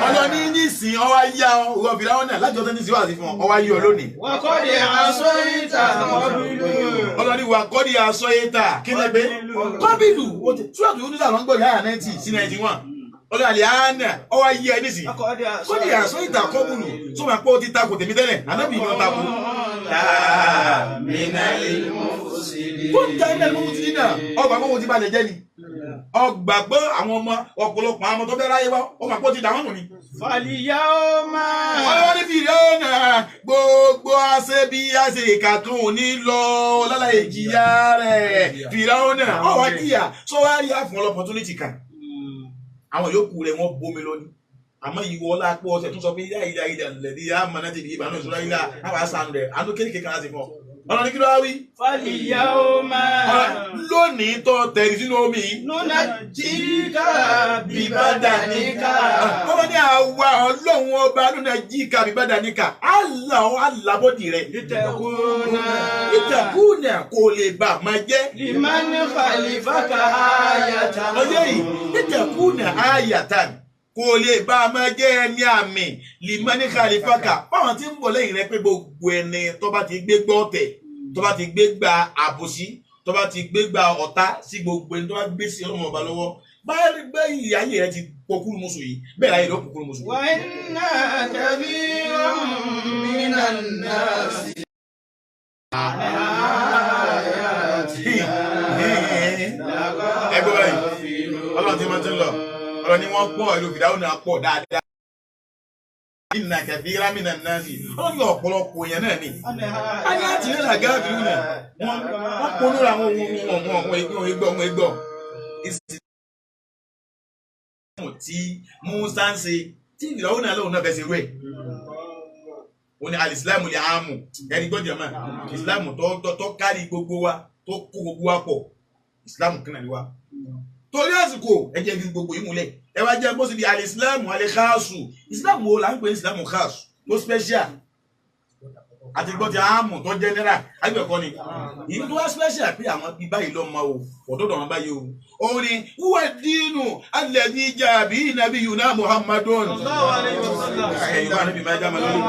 C: Ọlọ́ni nísìn ọwá yá ọ ìwọ fìràwọ̀n náà láti ọtọ́ nísìn wà sí fún ọ ọwá yí ọ lónìí.
B: Wàkọ́dì aṣọ ìta kọ́bílù.
C: Ọlọ́ni wàkọ́dì aṣọ ìta kí lẹ pé kọ́bílù túwàtú yóò ló ń gbọ́ yàrá 90 sí 91. Ọlọ́ni àlẹ́ àánà ọwá yí ẹ nísìn. Kọ́dì aṣọ ìta kọ́bùlù tó máa pọ́ ti takò tèmi tẹ́lẹ̀ ànábì ni wọ́n takò. Kó ń ta ilé ìmọ̀mú ti dínà ọgbà mọ́mú ti balẹ̀ jẹ́ ni. Ọgbà gbọ́ àwọn ọmọ ọ̀pọ̀lọpọ̀ àwọn ọmọ tó fẹ́ ráyé wá ọmọ àpò ti dà wọ́n nù ni.
B: Fàlìyà ó máa.
C: Ọlọ́wọ́ ní fìdí ọ̀nà gbogbo àṣẹ bí àṣẹ ìkà kan ò ní lọ lálàyé jìyà rẹ̀ fìdí ọ̀nà ọ̀wá jìyà sọ́wárí àfọ̀n opportunity kan. Àwọn yòókù rẹ̀ wọ́n bómi lónìí. Àmọ́ ìwọ ọlá pọ̀ ọ̀sẹ̀ tó sọ pé ilá ilá ilá lẹ̀dí àmọ́ náà ti di ìbànú ìṣúra ilá àwọn àṣà rẹ̀ àánú kéèké kan láti fún ọ. Ọlọ́ni kí ló wá wí.
B: Fàlìyà ó máa.
C: Lónìí tó tẹ̀rí sínú omi yìí.
B: Núnà jíkà bíbádàníkà.
C: Ọlọ́ni ní àwa ọlọ́run ọba núnà jíkà bíbádàníkà. Àlà ọ àlàbọ̀dì rẹ̀.
B: Ìtẹ̀kùnà.
C: Ìtẹ̀kùnà kò lè bà máa jẹ́.
B: Limani khalifaka ayatan.
C: Ọjọ́ yìí ìtẹ̀kùnà ayatan kò lè bá a máa jẹ́ ẹni àmì limani khalifaka. Báwọn tí ń bọ̀ lẹ́yìn rẹ pé gbogbo ẹni tó bá ti gbé gbọ́ tẹ̀ tó bá ti gbé gba àbòsí tó bá ti gbé gba ọ̀tá sí gbogbo ẹni tó bá gbé sí ọlọ́run ọba lọ́wọ́ báyìí ayé rẹ ti pokúrú musu yìí bẹ́ẹ̀ láyé rẹ ó pokúrú musu.
B: Wa inna kathiran minan nasi.
C: Ẹgbẹ́ báyìí ọlọ́run ti máa ti ń lọ ọlọ́run ni wọ́n pọ̀ ìlú fìdáwọ́ náà pọ̀ dáadáa. Inna kathiran minan nasi ọlọ́run ní ọ̀pọ̀lọpọ̀ èèyàn náà ni. A ní àti ní làgá àbílú náà wọ́n ponú ra àwọn ohun ohun ohun igbó ohun igbó. Ìsìlámù tí Musa ń ṣe tí ìfìdáwọ́ náà lóun náà fẹ́ ṣe rú ẹ̀. Wọ́n ní alìsílámù lè áàmù ẹni gbọ́dọ̀ mọ̀ ìsìlámù tó kárí gbogbo wa tó kó gbogbo wa pọ̀ ìsìlámù kan náà ni wa. Torí àsìkò ẹ jẹ́ fi gbogbo yìí múlẹ̀ ẹ wá jẹ́ bó ṣe di alìsílámù alìkáàsù ìsìlámù wo là ń pè ní ìsìlámù káàsù. tó special àti gbọ́ ti àmù tó general agbẹ̀kọ́ ni ìlú tó wá special pé àwọn bíi báyìí lọ́mọ o ọ̀dọ́dọ̀ wọn báyìí o òun ni wúwà dínú alladhi jaa bihi nabiyyuna Muhammadun ẹ̀yìn wà níbi máa jáma lórí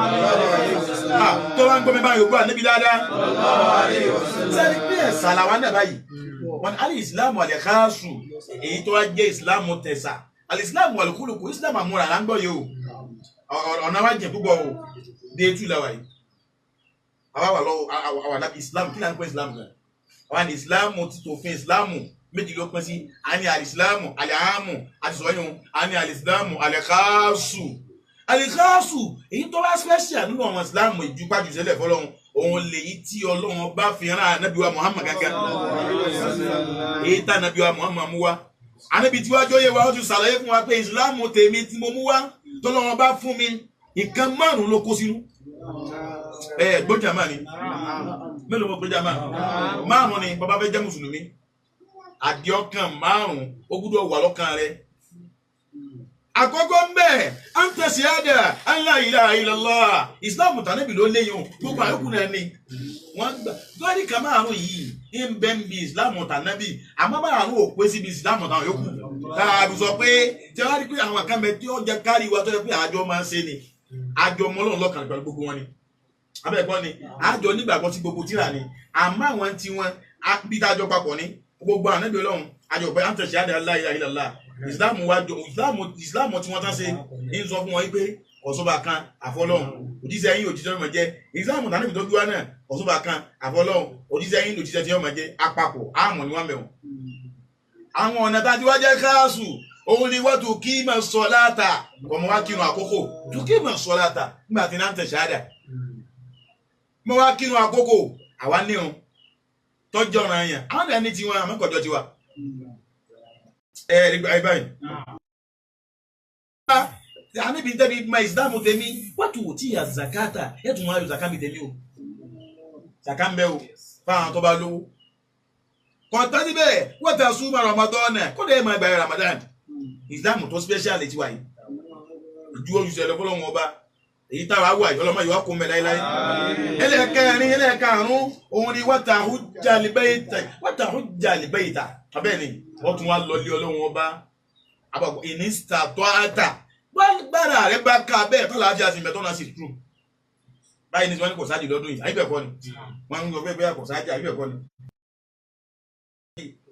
C: tó bá ń gbọ́ mi báyìí ògbó àníbi dáadáa sẹ́ni pé ẹ̀sà làwọn náà báyìí wọn ni alẹ́ ìsìlámù alẹ́ káàsù èyí tó wá jẹ́ ìsìlámù tẹ̀sà alẹ́ ìsìlámù alùkúlùkù ìsìlámù àmúra là ń gbọ́ yìí o ọ̀nà wa jẹ̀ púpọ̀ o dé tú làwà yìí àwa wà lọ́wọ́ àwa lábí islam kí là ń pè islam gan àwa ní islam ti tòfin islam méjì ló pín sí a ní alìsílámù àlìhámù àti sọ́yún a ní alìsílámù àlìkáàsù àlìkáàsù èyí tó bá special nínú àwọn islam ìjúpájú sẹ́lẹ̀ fọlọ́run òun lèyí tí ọlọ́run bá fi rán ànábì wa muhammad gángan èyí tá ànábì wa muhammad mú wá ànábì tí wàá jọyè wa ó ti ṣàlàyé fún wa pé islam tèmi tí mo mú wá tọ́lọ́run bá fún mi nǹkan márùn-ún ló kó sínú ẹ gbọ́jà máa ni mélòó mo gbọ́jà máa márùn ni bàbá fẹ́ jẹ́ mùsùlùmí àdìọ́kàn márùn ó gbúdọ̀ wà lọ́kàn rẹ. Àkọ́kọ́ ń bẹ̀ à ń tẹ̀sí àdà la ilaha illallah ìsìláàmù tànàbì ló léyìn o gbogbo àyókù náà ni wọ́n gbà lórí kan márùn yìí ń bẹ́ ń bi ìsìláàmù tànàbì àmọ́ márùn ò pé síbi ìsìláàmù táwọn yòókù tààbù sọ pé tí wọ́n rí pé àwọn kan bẹ tí ó jẹ kárí wa tó yẹ pé àjọ máa ń ṣe ni àjọ ọmọ Ọlọ́run lọ́kàn pẹ̀lú gbogbo wọn ni abẹ́ẹ̀kọ́ ni àjọ nígbàgbọ́ sí gbogbo tíra ni àmọ́ àwọn tí wọn bí tá a jọ papọ̀ ní gbogbo ànábì Ọlọ́run àjọ pé àǹtẹ̀sí àdé la ilaha illallah ìsìláàmù wa jọ ìsìláàmù tí wọ́n tán ṣe ń sọ fún wọn pé ọ̀ṣọ́ba kan àfọlọ́hun òjíṣẹ́ yín òjíṣẹ́ ọmọ jẹ́ ìsìláàmù tàbí tó gbé wá náà ọ̀ṣọ́ba kan àfọlọ́hun òjíṣẹ́ yín òjíṣẹ́ tí ọmọ jẹ́ àpapọ̀ àmọ̀ ni wọ́n mẹ̀wọ̀n. Àwọn ọ̀nà tá a ti wá jẹ́ káàsù òun ni wọ́n tún kí mọ̀ sọ láta ọmọ wa kírun àkókò tún kí mọ̀ sọ láta nígbà tí náà ń tẹ̀sí àdà mo wá kírun àkókò àwa nírun tọ́jú ọ̀ràn yẹn àwọn ẹni tiwọn àmọ́ kọjọ tiwa ẹ ẹ báyìí. Àníbi tẹ́bi ma ìsìlámù tèmi wọ́n tún wò tí ìyá zakata ẹ̀ tún wọ́n ayọ̀ zaka mi tèmi o zaka ń bẹ o fáwọn tó bá lówó kọ̀ǹtà síbẹ̀ wọ́n ta súnmọ́ Ramadan kódà ẹ̀ máa gbà Ramadan ìsìlámù tó special ti wà yìí ju olùsẹ̀ lọ fọlọ́wọn ọba èyí táwa wà yìí ọlọ́mọ yìí wá kó mẹ́ láéláé ẹlẹ́ẹ̀kẹrin ẹlẹ́ẹ̀karùn-ún òun ni wọ́tà hujja abẹ́ẹ̀ ni wọ́n tún wá lọ lé ọlọ́run ọba àbàkù ìnísítà tó àtà gbára rẹ bá ká bẹ́ẹ̀ tó láàfíà sí mẹ́tọ́ náà sì true báyìí ní tí wọ́n ní kò sáàjì lọ́dún yìí àyíbẹ̀ kọ́ ni wọ́n ń sọ pé bẹ́ẹ̀ kò sáàjì àyíbẹ̀ kọ́ ni.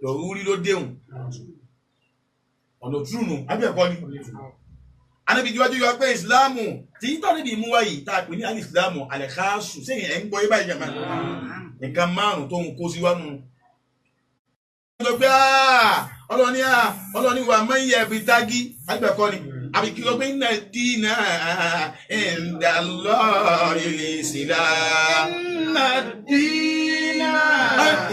C: Lọ́rùrí ló déhùn ọ̀nà túnú àyíbẹ̀ kọ́ ni. Anábì jíwájú yọ pé ìsìláàmù tí ń tọ́ níbi ìmú wáyìí tá a pè ní alìsìláàmù àlẹ́káàsù sẹ́yìn ẹ̀ ń gbọ́ yé báyìí jàmá nǹkan márùn-ún tó ń kó sí wánu sọ pé ọlọ́ni ọlọ́ni wà máa ń yẹ ẹbí tágí àgbẹ̀kọ́ ni àbí kí ló pé iná dínà indallahi al-islam.
B: Inna dínà.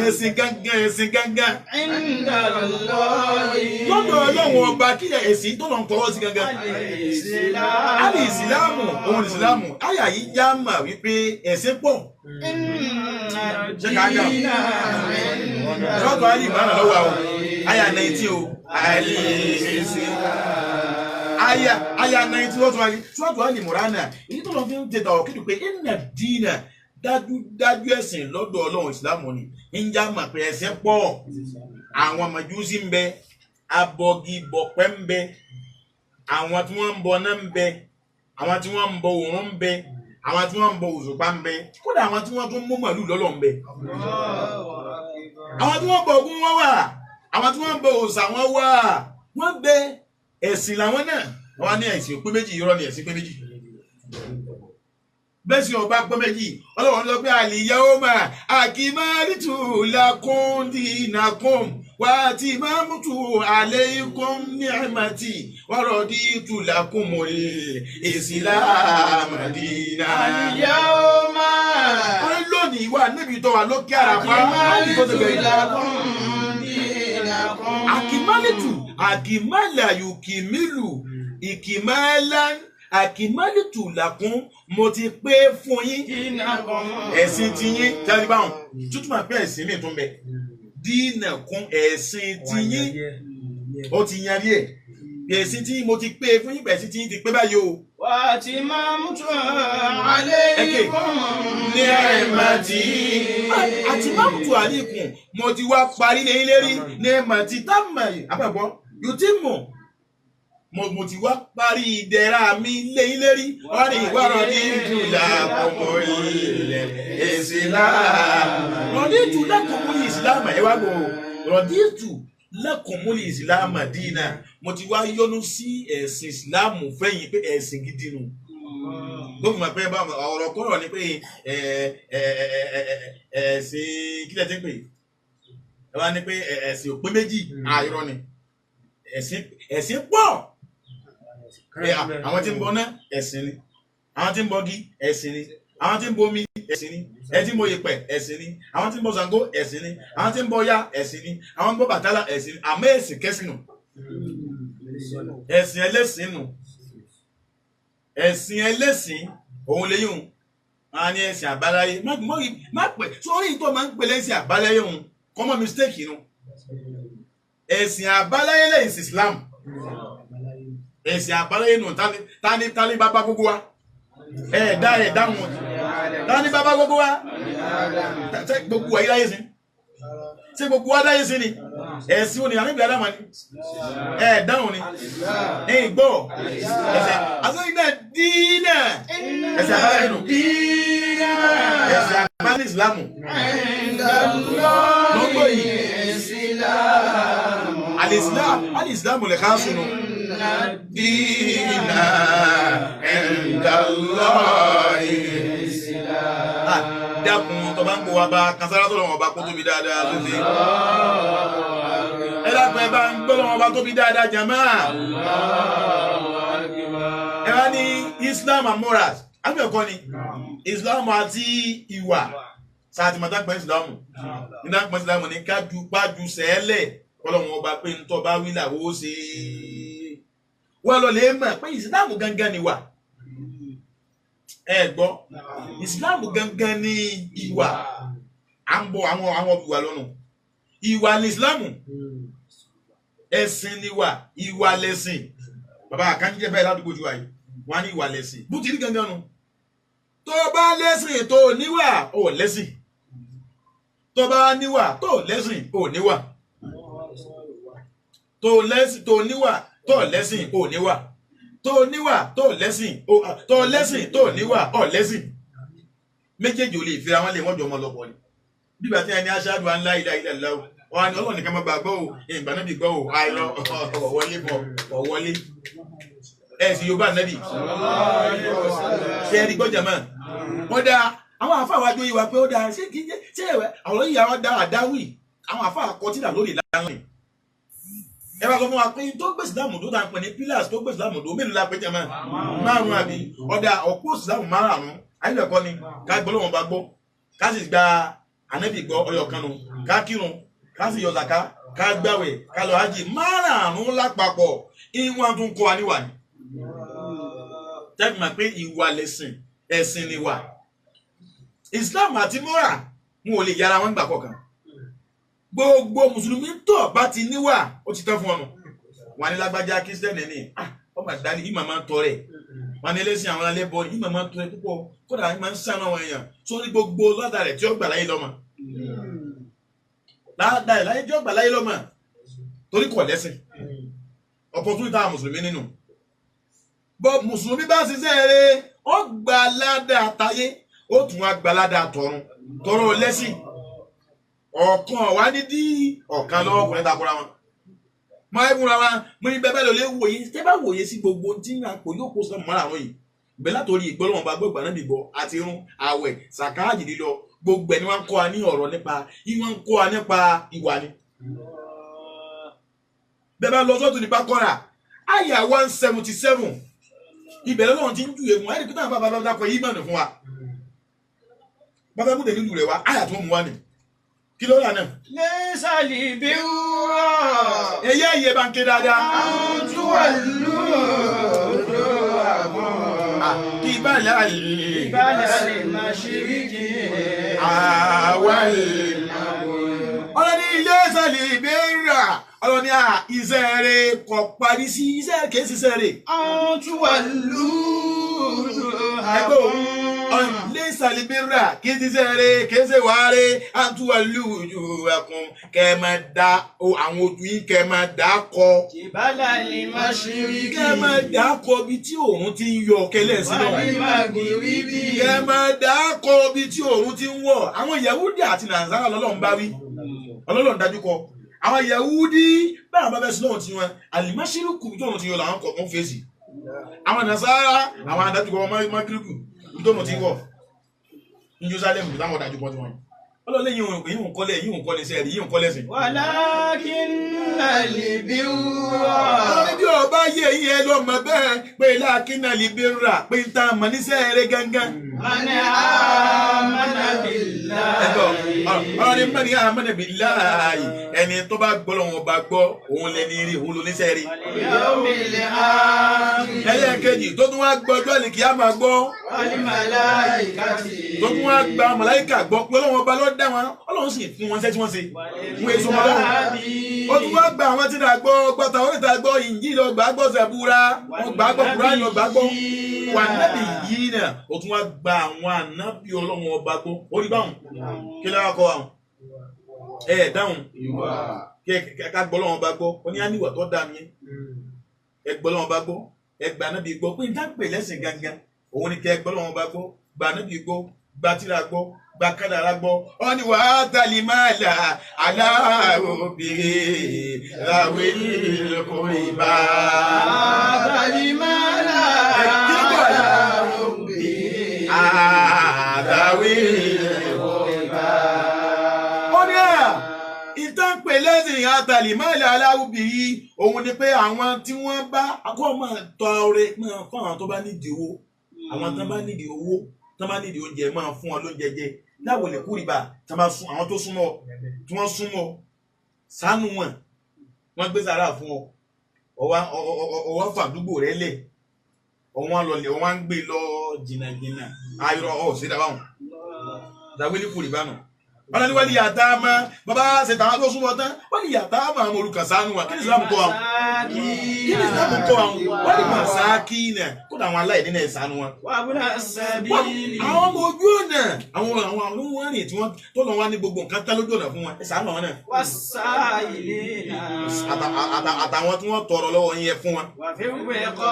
C: Ẹ̀sìn gángan ẹ̀sìn gángan.
B: Indallahi.
C: Lọ́dọ̀ ọlọ́run ọba kí ẹ̀sìn tó lọ ń tọwọ́ sí gángan.
B: Al-Islam.
C: Al-Islamu òun ìsìlámù àyà yìí já mà wípé ẹ̀sìn pọ̀.
B: Inna
C: Ṣé ká dà?
B: dínà.
C: Sọ́tọ̀ Ali Imran lọ́wọ́ o, àyà 19 o, àlè àyà àyà 19 wọ́n tún wáyé, sọ́tọ̀ Ali Imran èyí tó lọ fi ń tètè ọ̀rọ̀ kéde pé inna dínà dájúdájú ẹ̀sìn lọ́dọ̀ ọlọ́run ìsìlámù ni, ń já mà pé ẹ̀sìn pọ̀, àwọn màjúsí ń bẹ, abọgibọ̀pẹ̀ ń bẹ, àwọn tí wọ́n ń bọ náà ń bẹ, àwọn tí wọ́n ń bọ òòrùn ń bẹ, àwọn tí wọ́n ń bọ òṣùpá ń bẹ, kódà àwọn tí wọ́n tún mú màlúù lọ́lọ́ ń bẹ, àwọn tí wọ́n bọ Ògún wọn wà, àwọn tí wọ́n bọ òòṣà wọn wà, wọ́n bẹ ẹ̀sìn làwọn náà. Wọ́n ní ẹ̀sìn pé méjì, irọ́ ni ẹ̀sìn pé méjì. Bẹ́sìn ọba pé méjì, ọlọ́run lọ pé al-yawma akmaltu lakum dinakum wa atmamtu alaykum ni'mati wa raditu lakumul islama dinan.
B: Al-yawma.
C: Wọ́n lónìí wà níbi tó wà lókè àràpá.
B: Akmaltu lakum dinakum.
C: Akimalitu, akimala yukimilu, ìkìmálá, akimalitu làkún, mo ti pé fún yín.
B: Dinakum.
C: Ẹ̀sìn ti yín, jáde báwọn, tútù máa pé ẹ̀sìn mi tún bẹ. Dínà kún ẹ̀sìn ti yín, ó ti yan rí ẹ̀. Ẹ̀sìn tí mo ti pé fún yín, ẹ̀sìn tí yín ti pé báyìí o.
B: Wa وأتممت عليكم نعمتي.
C: Atmamtu alaykum, mo ti wá parí lẹ́yìn lérí ni'mati tamma àbẹ̀bọ̀ yóò ti mọ̀ mo ti wá parí ìdẹ̀ra mi lẹ́yìn lérí wọ́n ní ìwọ́rọ̀ ní ìjùlá kọ̀mọ́ ilẹ̀ ìsìlámù. Rọ̀díjù lakumul ìsìlámù ẹ wá gbọ́ rọ̀díjù lakumul ìsìlámù dínà mo ti wá yọ́nú sí ẹ̀sìn ìsìlámù fẹ́yìn pé ẹ̀sìn gidi nù. Gómìnà pé ọ̀rọ̀ kọ́rọ̀ ni pé ẹ̀sìn kílẹ̀ tí ń pè ẹ wá ní pé ẹ̀sìn ò pé méjì àìrọ́ ni ẹ̀sìn pọ̀. Àwọn tí ń bọ náà ẹ̀sìn ni, àwọn tí ń bọgi ẹ̀sìn ni, àwọn tí ń bomi ẹ̀sìn ni, ẹ tí ń bọ yẹ̀pẹ̀ ẹ̀sìn ni, àwọn tí ń bọ Ṣàngó ẹ̀sìn ni, àwọn tí ń bọ Ọya ẹ̀sìn ni, àwọn tí ń bọ Bàtálá ẹ̀sìn ni. Àmọ́ ẹ̀sìn kẹ́sìn nù, ẹ̀sìn ẹlẹ́sìn nù, ẹ̀sìn ẹlẹ́sìn òun lẹ́yìn òun a ní ẹ̀sìn àbáláyé. Má pẹ̀ sórí tó máa ń pè lẹ́sìn àbáláyé òun common mistake nù. Ẹ̀sìn àbáláyé lẹ́yìn sí Islam, ẹ̀sìn àbáláyé nù. Tani bàbá gbogbo wa? Ẹ̀ẹ́dá ẹ̀dá wọn tani bàbá gbogbo wa? Ṣé gbogbo wa yí láyé sí? Ṣé gbogbo wa láyé sí ni? Ẹ̀sìn òní àníbi àdámà ni ẹ̀ẹ́dá wọn ni ẹ̀yìn gbọ́ ẹ̀sìn àtúndà dínà ẹ̀sìn àbáláyé nù, ẹ̀sìn àbáláyé Ìsìlámù lọ́gbọ̀ yìí. Al-Islam lè ká sunu. Dínà indallahi. Dákun tó bá ń kó wa bá kansara tó lọ́wọ́ bá kó tóbi dáadáa tó ṣe. Ẹ dákun ẹ bá ń gbọ́ lọ́wọ́ bá tóbi dáadáa jàmáà. Ẹ wá ní Islam and morals. Àbí ẹ̀kọ́ ni Islam àti ìwà. Sáà ti máa dápẹ́ Ìsìlámù. Ní dápẹ́ Ìsìlámù ní kájú pájú sẹ́lẹ̀. Kọ́lọ́wọ́n ọba pé ń tọ́ bá wí làwọ́ ó ṣe wọ́n lọ lè mọ̀ pé ìsìláàmù gangan ni wà. Ẹ gbọ́, ìsìláàmù gangan ni ìwà. À ń bọ àwọn ìwà lọ́nà. Ìwà ni ìsìláàmù, ẹ̀sìn ni wà, ìwà lẹ̀sìn. Bàbá àkànjẹ́ báyìí ládùúgbò jù wáyé, wọ́n á ní ìwà lẹ̀sìn. Bó ti rí gangan nu. Tó bá lẹ́sìn tó níwà, ò lẹ́sìn. Tó bá níwà tó lẹ́sìn, ò níwà. Tó lẹ́sìn tó níwà tó lẹ́sìn ò níwà. Tó níwà tó lẹ́sìn tó lẹ́sìn tó níwà ò lẹ́sìn. Méjèèjì ò lè fira wọn lè wọ́n jọ ọmọ lọ́pọ̀ ni. Bíbá tí ẹni aṣáájú wa ńlá ilá ilá ìlà wọn ni Ọlọ́run nìkan máa gbà gbọ́ o, ìgbà náà bí gbọ́ o, àìlọ ọ̀wọ́lé bọ̀ ọ̀wọ́lé. Ẹ sì Yorùbá nẹ́bì. Ṣé ẹ rí gbọ́jà mọ́? Wọ́n dá àwọn àfáà wájú yìí wá pé ó dáa ṣé kí ṣé àwọn yìí àwọn dá àdáwì àwọn àfáà kọtílà lórí ìlànà. Ẹ bá sọ fún wa pé tó gbé ìsìlámù tó ta ń pè ní pillars tó gbé ìsìlámù tó mélòó la pé jẹ́ mọ́ márùn-ún àbí ọ̀dà ọ̀pọ̀ ìsìlámù márùn-ún ayélujára ni ká gbọ́ lọ́wọ́n bá gbọ́ ká sì gba ànábì gbọ́ ọyọ̀ kan nu ká kírun ká sì yọ zàká ká gbàwẹ̀ ká lọ hájì márùn-ún lápapọ̀ ìwọ̀n tó ń kọ́ wa níwà ni. Tẹ́bí máa pé ìwà lẹ̀sìn ẹ̀sìn ni wà. Islam àti mọ́ra wọn ò lè yára wọn gbà kọ̀ọ̀kan. Gbogbo mùsùlùmí tó bá ti níwà ó ti tán fún ọnù. Wọn ní lágbájá kírísítẹ́nì ni ọmọ àdáni ìmọ̀ máa ń tọrẹ. Wọn ní ẹlẹ́sìn àwọn alẹ́bọ ìmọ̀ máa ń tọrẹ púpọ̀ kódà ìmọ̀ ń sànú àwọn èèyàn sórí gbogbo ládàá rẹ̀ tí ó gbà láyé lọ́mọ. Ládàá rẹ̀ láyé tí ó gbà láyé lọ́mọ torí kò lẹ́sìn. Opportunity táwọn mùsùlùmí nínú. Bọ́ mùsùlùmí bá ṣiṣẹ́ rẹ̀ ó gbà ládàá tayé ó tún wá gbà ládàá tọ̀run tọ̀run lẹ́sìn. Ọ̀kan wá ní dí ọ̀kan lọ́wọ́ ọkùnrin takora wọn. Mọ ẹ fúnra wa mo ní bẹ́ẹ̀ bá lọ lé wòye tẹ́ bá wòye sí gbogbo tí ń àpò yóò kó sọmọ mọ́ra àwọn yìí. Bẹ́ẹ̀ látòrí ìgbọ́lọ́wọ́n bá gbọ́gbà náà bìbọ̀ àti irun àwẹ̀ sàkáàjì lílọ gbogbo ẹ̀ ni wọ́n ń kọ́ wa ní ọ̀rọ̀ nípa ìwọ́n ń kọ́ wa nípa ìwà ni. Bẹ́ẹ̀ bá lọ sọ́tún nípa kọ́ra àyà 177 ibẹ̀ lọ́wọ́n ti ń júwe fún wa ẹ̀rí kúta bàbá bàbá kọ yìí mọ̀nà fún wa. Bàbá múdè nílùú rẹ̀ wá àyà tó mú wa nì. Kí ló rà náà?
B: Lẹ́sàlì bí wúrọ̀.
C: Eyé ìyè bá ń ké dáadáa.
B: Àwọn tí wà lóòdò àbọ̀.
C: Kí ìbàlẹ̀ àlè.
B: Ìbàlẹ̀ àlè máa ṣe rí kí.
C: Àwa lè. Ọlọ́ni lẹ́sàlì bí rà. Ọlọ́run ní à iṣẹ́ rẹ̀ kò parí sí iṣẹ́ kìí ṣiṣẹ́ rẹ̀.
B: Àwọn tí wà
C: Ẹgbẹ́ òun lè sàlìbírà kìí ṣiṣẹ́ rẹ̀ kìí ṣe wàá rẹ̀ àtúwà lójú ẹkùn kẹ́ ẹ máa da àwọn ojú yín kẹ́ ẹ máa dà kọ.
B: Ìbálà lè má ṣe rí
C: Kẹ́ ẹ máa dà kọ ibi tí òòrùn ti ń yọ kẹlẹ́ sí náà.
B: Wà ní màgìrì bí.
C: Kẹ́ ẹ máa dà kọ ibi tí òòrùn ti ń wọ̀. Àwọn Yahudi àti Nàìjíríà lọ́lọ́run bá wí. Ọlọ́run dájú kọ. Àwọn Yahudi báwọn bá bẹ́ sí lọ́wọ́ tiwọn àlìmáṣírùkù tó òun ti yọ làwọn kọ̀ọ̀kan fèsì. Àwọn Nàìjíríà àwọn adájú kọ mọ́kìrìkù tó òun ti wọ̀ ní Jerusalem táwọn dájú kọ tiwọn. Ọlọ́run lẹ́yìn òun yìí ń kọ́lẹ̀ yìí ń kọ́lẹ̀ sẹ́ẹ̀rì yìí ń kọ́lẹ̀ sìn.
B: Walakinna al-birra.
C: Ọlọ́run bí ọba yẹ yín ẹ lọ mọ̀ bẹ́ẹ̀ pé láàkínà lè bí rà pé ń ta mọ̀ níṣẹ́ rẹ gángan.
B: Man amana billahi.
C: Ẹ̀tọ́ ọ̀rọ̀ ni mẹ́rin amana billahi ẹni tó bá gbọ́ lọ́wọ́ bá gbọ́ òun lẹni rí òun ló níṣẹ́ rí.
B: Wal yawmil akhir.
C: Ẹlẹ́ẹ̀kejì tó tún wá gbọ́ ọjọ́ àlìkí á máa gbọ́
B: Wal malaikati.
C: tó tún wá gba màláíkà gbọ́ pé Ọlọ́run ọba ló dá wọn Ọlọ́run sì fún wọn iṣẹ́ tí wọ́n ṣe. Wọ́n èso wọn lọ́wọ́. Ó tún wá gba àwọn tí náà gbọ́ gbọ́ta oníta gbọ́ ìyí lọ gbà gbọ́ Sẹ̀búrà wọ́n gbà gbọ́ Kùránì lọ gbà gbọ́ wà nábì yìí náà ó tún wá gba àwọn ànábì Ọlọ́run ọba gbọ́ orí báwọn kí ló wá kọ́ àwọn ẹ dáhùn kí ká gbọ́ Ọlọ́run ọba gbọ́ ó ní àníwà tó dá mi ẹ gbọ́ Ọlọ́run ọba gbọ́ ẹ gbà ànábì gbọ́ pé níta pè lẹ́sìn gangan òun ni kẹ́ ẹ gbọ́ Ọlọ́run ọba gbọ́ gbà ànábì gbọ́ gbà tírà gbọ́ gba kádàrá gbọ́ ọ ní wàá tàlí máa là aláàbòbìnrin ràwé kórìbá.
B: Àtàlímọ́lá aláàrùbí.
C: Àdàwé ó ní à ìtànpè lẹ́sìn àtàlí máa là aláàbòbìnrin òun ni pé àwọn tí wọ́n bá akọ́ máa tọ́ ọrẹ máa fún àwọn tó bá nídìí owó àwọn tó bá nídìí owó tó bá nídìí oúnjẹ máa fún wọn lóúnjẹ jẹ láwo lè kúrìbà tó bá sún àwọn tó súnmọ́ tí wọ́n súnmọ́ ṣàánú wọn wọ́n gbé sàrà fún ọ ọwọ́ fàdúgbò rẹ lẹ̀ ọwọ́n lọlẹ̀ ọwọ́n ń gbé lọ jìnnàjìnnà ayọ̀rọ̀ ọ̀ sí dábàá wọn dàwé ní kúrìbà nù. Wọ́n ní wọ́n ní yàtá mọ́ bàbá ṣe tàwọn tó súnmọ́ tán wọ́n ní yàtá mọ́ àwọn olùkànṣánú wa kí ni Islam kọ́ àwọn kí ni Islam kọ́ àwọn wọ́n ní màsáàkì náà kódà àwọn aláìní náà ṣàánú wọn
B: Wàbúrà sẹ́bílì.
C: àwọn ọmọ ojú ọ̀nà àwọn àwọn àwọn wọn rìn tí wọ́n tó lọ wá ní gbogbo nǹkan tán lójú ọ̀nà fún wọn ẹ ṣàánú àwọn náà.
B: Wàsáìlínà.
C: Àtàwọn tí wọ́n tọrọ lọ́wọ́ yẹn fún wọn.
B: Wàfíwẹ̀ kọ́.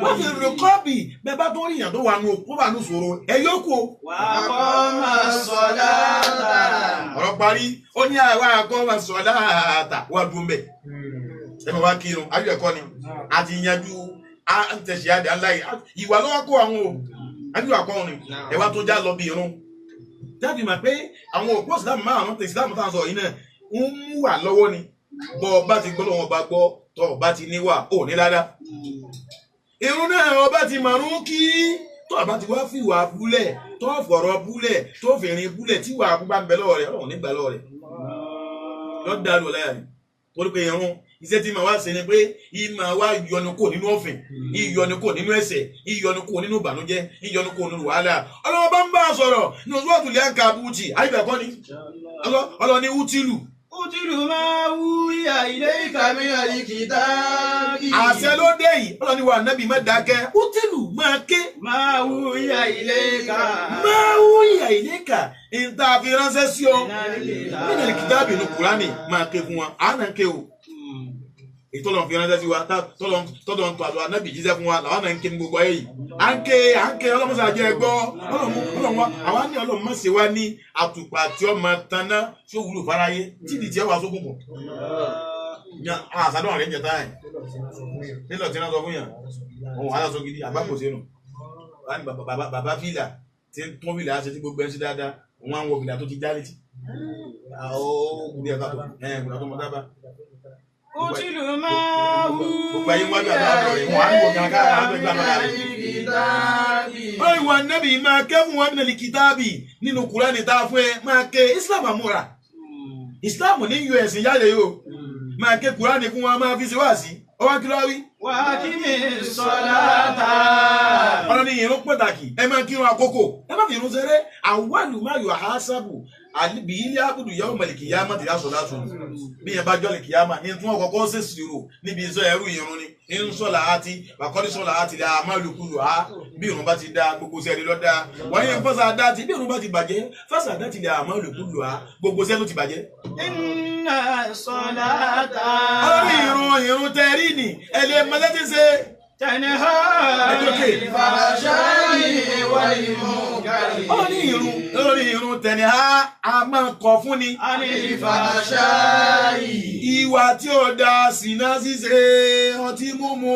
C: Wọ́n fi rìkọ́bì bẹ́ẹ̀ bá tó rí ìyàn tó wà nù òkú wà nù sòro ẹ yóò kú o.
B: Wà á kọ́ máa sọ láta.
C: Ọ̀rọ̀ parí ó ní àwa àkọ́ máa sọ láàtà wà dùn bẹ́ẹ̀. Ẹ máa wá kírun ayé ẹ̀kọ́ ni a ti yanjú a ń tẹ̀sí àdé aláì ìwà lọ́wọ́ kó àwọn o ayé ẹ̀kọ́ ni ẹ wá tó já lọ bí irun. Dábì mà pé àwọn òpó ìsìlámù márùn-ún tẹ ìsìlámù tá à ń sọ yìí náà ń mú wà lọ́wọ́ ni bọ́ ọba ti gbọ́ lọ́wọ́ ọba gbọ́ tọ́ ọba ti níwà ò ní ládá. Irun náà ọba ti màrún kí tọ́ ọba ti wá fìwà búlẹ̀ tọ́ fọ̀rọ̀ búlẹ̀ tó fìrìn búlẹ̀ tí wà á bá ń bẹ lọ́wọ́ rẹ̀ Ọlọ́run nígbà lọ́wọ́ rẹ̀ lọ́ da lù láyà ni torí pé irun iṣẹ́ tí màá wá ṣe ni pé ìmọ̀ wá yọnu kò nínú ọ̀fìn ìyọnu kò nínú ẹ̀ṣẹ̀ ìyọnu kò nínú ìbànújẹ́ ìyọnu kò nínú wàhálà Ọlọ́run bá ń bá a sọ̀rọ̀ ní oṣù àtúlẹ̀ àǹkà búùtì àyíbẹ̀kọ́ ni Ọlọ́run ní útìlù.
B: Útìlù máa wúyà ilé ìkàmí àlìkìtàbí.
C: Àṣẹ ló dé yìí Ọlọ́run ní wà nábì má dákẹ́ útìlù máa ké.
B: Máa wúyà ilé ìkà.
C: Máa wúyà ilé ìkà ìta fi ránṣẹ́ sí ọ nínú ìkìtàbí inú Kùránì máa ké fún wa àánà ké o ìtọ́lọ̀ fi ránṣẹ́ sí wa tọ́lọ̀ ń tọ́ àlọ́ anábì jíṣẹ́ fún wa làwọn náà ń ké ní gbogbo ayé yìí à ń ké ọlọ́mọṣà jẹ́ gbọ́ ọlọ́mọ wa àwa ní ọlọ́mọ ṣe wá ní àtùpà tí ọmọ taná tí ó wúlò fáráyé tí ìdí tí ẹ wà sókùn bọ̀ àṣàdùn àrẹ ń jẹ táyà nílò tí wọ́n sọ fún yàn òun wàhálà sọ gidi àgbákò sínú bàbá fìlà tí ń tún fìlà ṣe tí gbogbo ẹ ṣe dáadáa òun á ń wọ fìlà tó ti já létí ó kùdí ẹ̀ka tó ẹ̀ kùdà tó mọ dábàá.
B: Útìlù máa
C: Gbogbo ayé wájú àtàwọn ọ̀rẹ́ wọn á ń wọ gan káà á gbẹgbẹ àbára rẹ̀. Ó ìwà nẹ́bì máa ké fún wọn nínú kìtàbì nínú Kùránì tá a fún ẹ máa ké Islam àmúra. Islam ní yọ ẹ̀sìn yáyẹ yìí o. Máa ké Kùránì fún wọn máa fi ṣe wáàsí. Ọwọ́ kí ló wí.
B: Wà á kí mi sọ̀láta.
C: Ọlọ́ni ìrun pàtàkì ẹ máa kírun àkókò ẹ má fi irun ṣeré àwálù má yọ àhásábù Àbí ilé àbùdù yàwó mọ̀lìkì yá mọ̀tì yá sọ̀lá tù. Bí yẹn bá jọ́ lè kíyàmá, ní tí wọ́n kọ́kọ́ ṣe sírò níbi iṣẹ́ ẹrú irun ni, ní sọ̀lá àti bàkọ́lí sọ̀lá àti ilẹ̀ àmàlùkùlù á. Bí irun bá ti da gbogbo iṣẹ́ rí lọ́dá. Wọ́n yẹn fọ́sà dá ti bí irun bá ti bàjẹ́, fọ́sà dá ti ilẹ̀ àmàlùkùlù á. Gbogbo iṣẹ́ ló ti bàjẹ́.
B: Inna salata.
C: Ọlọ́run irun irun tẹ́rí ni, ẹ lè mọ lẹ́tí ṣe.
B: Tanha anil fahsha'i wal munkari.
C: Ó ní irun lórí irun tẹ̀lé a máa kọ̀ fún ni.
B: Anil fahsha'i.
C: Ìwà tí ó da sìná ṣíṣe, ọtí mímu,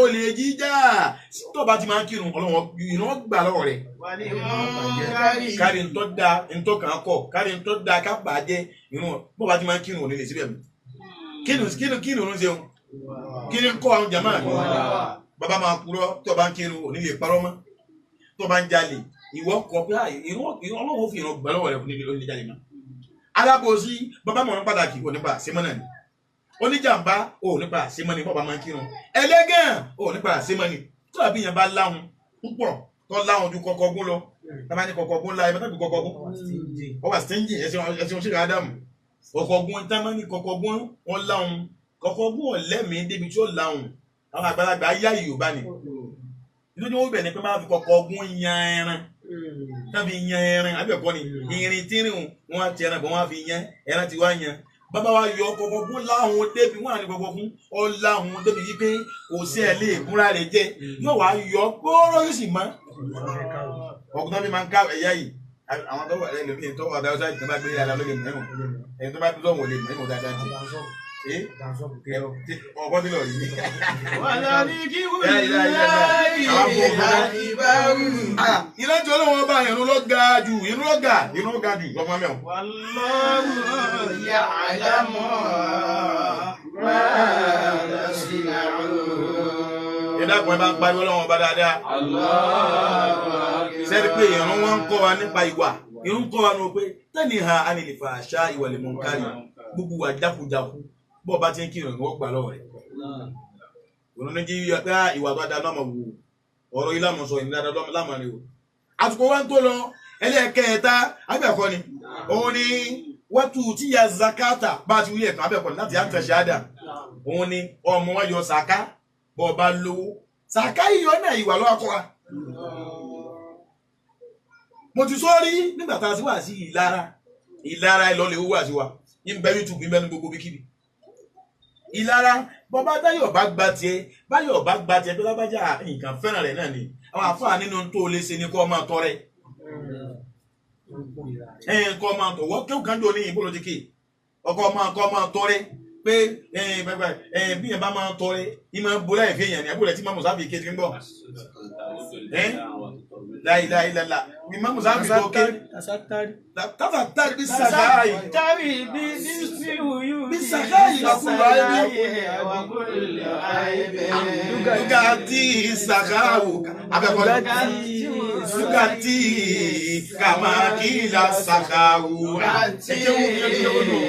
C: olè jíjà. Tó bá ti máa ń kírun, Ọlọ́run ìran gbà lọ́wọ́ rẹ̀.
B: Wal munkari.
C: Kárí ń tọ́ da ń tọ́ kàn án kọ̀, kárí ń tọ́ da ká bàjẹ́ ìrun bó bá ti máa ń kírun ò ní lè síbẹ̀ mọ́. Kínú ń ṣeun? Kí ni kọ́ àwọn jàmáà? Bàbá máa purọ́ tó bá ń kírun ò ní lè parọ́ mọ́. Tó bá ń jalè, ìwọ kọ pé Ọlọ́run fi ìran gbà lọ́wọ́ rẹ̀ ní lè jalè mọ́. Alábòsí bàbá mọ̀rún pàtàkì ò nípa àṣemọ́ náà ni. Oníjàmbá ò nípa àṣemọ́ ni bàbá máa ń kírun. Ẹlẹ́gàn ò nípa àṣemọ́ ni. Tó àbí yẹn bá láhun púpọ̀ tó láhun ju kọkọ gún lọ. Bàbá ní kọkọ gún láyé bàbá ní kọkọ gún. Ó wà stingy ẹsẹ̀ ṣe Ádámù. Kọkọ gún tá máa ní kọkọ gún wọn láhun. Kọkọ gún ọ̀lẹ́mìí débi tí ó láhun. Àwọn àgbàlagbà yá Yorùbá ni. Nítorí wọ́n bẹ̀ ni pé máa fi kọkọ gún yan ẹran. Tàbí yan ẹran àbí ẹ̀kọ́ ni irin tínrín wọn á ti ẹran bọ̀ wọ́n á fi yan ẹran ti wá yan. Bàbá wa yọ kọkọ gún láhun débi wọ́n á ní kọkọ gún ọ láhun débi wípé kò sí ẹ̀ lè gúnra rẹ̀ jẹ. Yóò wá yọ gbóró yóò sì mọ́. Ọkùnrin tó fi máa ń ká ẹ̀yà yìí. Àwọn tó wà lẹ́nu tó wà dáwọ́sá ìtàn bá gbé yàrá lóde mẹ́wọ̀n. Ẹni tó bá tó sọ̀wọ́n lè mẹ́wọ̀n dáadáa ti. Ọkọ tí lọ rí. Ìrántí Ọlọ́run ọba ìrun ló ga jù, ìrun ló ga, ìrun ló ga jù lọ́mọ mẹ́wọ̀n.
B: Wallahu ya'lamu ma tasna'un.
C: Ẹ dákun ẹ bá ń pariwo Ọlọ́run ọba dáadáa. Sẹ́ni pé ìrun wọn ń kọ́ wa nípa ìwà, ìrun kọ́ wa nù pé taniha anil fahsha'i wal munkari, gbogbo wa jákujáku bó bá ti ń kírun ìwọ gbà lọ́wọ́ rẹ̀. Òun ní jí pé ìwà tó dáa lọ́mọ wò ọ̀rọ̀ yìí lámọ̀ sọ ìní dáadáa lámọ̀ ni o. Àsìkò wa ń tó lọ ẹlẹ́ẹ̀kẹta abẹ́ẹ̀kọ́ ni òun ni wọ́n tí ya zakata bá ti wí ẹ̀kan abẹ́ẹ̀kọ́ ni láti yá tẹ̀sí àdá. Òun ni ọmọ wọn yọ sàká bó bá lówó. Sàká yíyọ náà ìwà lọ́wọ́ kọ́ wa. Mo ti sọ rí nígbà tá a ti wà sí ìlara ìlara ẹ lọ lè wúwà sí wa ń bẹ YouTube ń bẹ ní gbogbo bíkíbi. Ìlara bọba báyọ̀ bá gba tiẹ̀ báyọ̀ bá gba tiẹ̀ tó lábájá nǹkan fẹ́ràn rẹ̀ náà ni àwọn àfáà nínú tó lè ṣe ni kó máa tọrẹ. Kó máa tọwọ́ kí ó kàn jọ ní ìbò lójú kì ọkọ máa kọ́ máa tọrẹ pé bí yẹn bá máa tọrẹ ìmọ̀ bọ́lá ìfẹ́ yẹn ni àbúrò tí Imam Musafi ké ti ń bọ̀. Láìláìláìlá Imam Musafi tó ké tásátárì bí sàkáyì bí sàkáyì wàkúrò ayé lugati sàkáwò abẹ́kọ̀lẹ́ lugati kàmákìlá sàkáwò ẹ̀jẹ̀ wò ní ẹ̀jẹ̀ wò nù.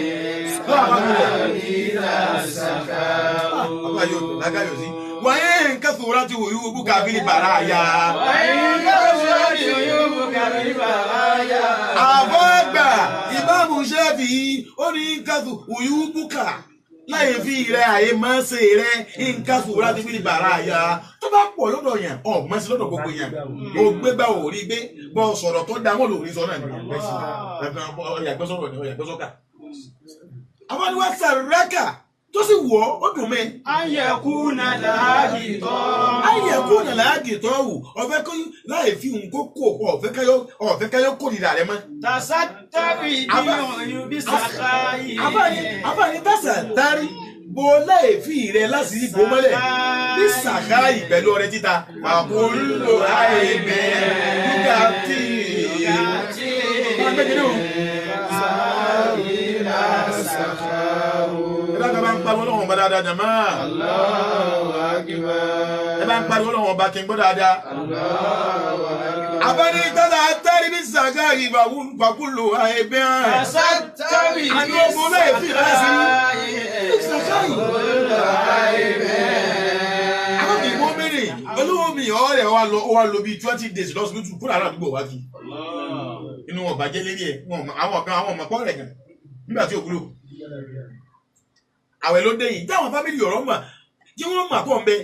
C: Wàyé nǹkan sòrò ti wòye wò bùkà bíi bàrà yá.
B: Wàyé nǹkan sòrò ti wòye bùkà bíi bàrà yá.
C: Àbọ̀gbà ìbámu ṣẹ́fì ó ní nǹkan sòrò wòye bùkà láyé fi rẹ àyè máa ń ṣe rẹ nǹkan sòrò ti bíi bàrà yá. Tó bá pọ̀ lọ́dọ̀ yẹn, ọ̀ máa ń ṣe lọ́dọ̀ gbogbo yẹn. O gbé bá ò rí gbé, bọ́ sọ̀rọ̀ tó dá wọn lò rí sọ náà ni. Ọ̀yàgbẹ́ sọ̀rọ̀ ni ọ̀yàgbẹ́ sọ̀kà. Àwọn ni wọ́n sàrẹ́kà tó sì wọ̀ ó dùn mí.
B: Ayẹ̀kú nà láàgì tọ́.
C: Ayẹ̀kú nà láàgì tọ́ wù ọ̀fẹ́ kó láì fi òun kó kó ọ̀fẹ́ káyọ̀ kórìíra rẹ mọ́.
B: Tàṣátárì bí òyìn bí sàkáyì.
C: Àbáni tàṣátárì bo láì fi rẹ láti bò mọ́lẹ̀ bí sàkáyì pẹ̀lú ọrẹ títa. Àkóló àìbẹ̀ dúkà tí. Ẹ bá ń pariwo Ọlọ́run ọba dáadáa jàmá.
B: Allahu Akbar.
C: Ẹ bá ń pariwo Ọlọ́run ọba kí n gbọ́ dáadáa.
B: Allahu Akbar.
C: Abáni tọ́lá tẹ́rí bí sàgá ìbàkúlò àìbẹ́ hàn.
B: Tàṣátárì
C: Àní ọmọ náà fi rẹ̀ sí. Sàgá Àwọn kì í mú mẹ́rin olówó mi ọ̀rẹ́ wa lọ ó wá lò bíi 20 days lọ́sibítù kúrò àrà àdúgbò wa kì. Inú wọn bàjẹ́ lérí ẹ̀, àwọn kan àwọn ọmọ pọ́ rẹ̀ gan nígbà tí ò wúlò. Àwẹ̀ ló dé yìí, táwọn fámìlì ọ̀rọ̀ mà jẹ́ wọ́n mà pọ̀ ń bẹ,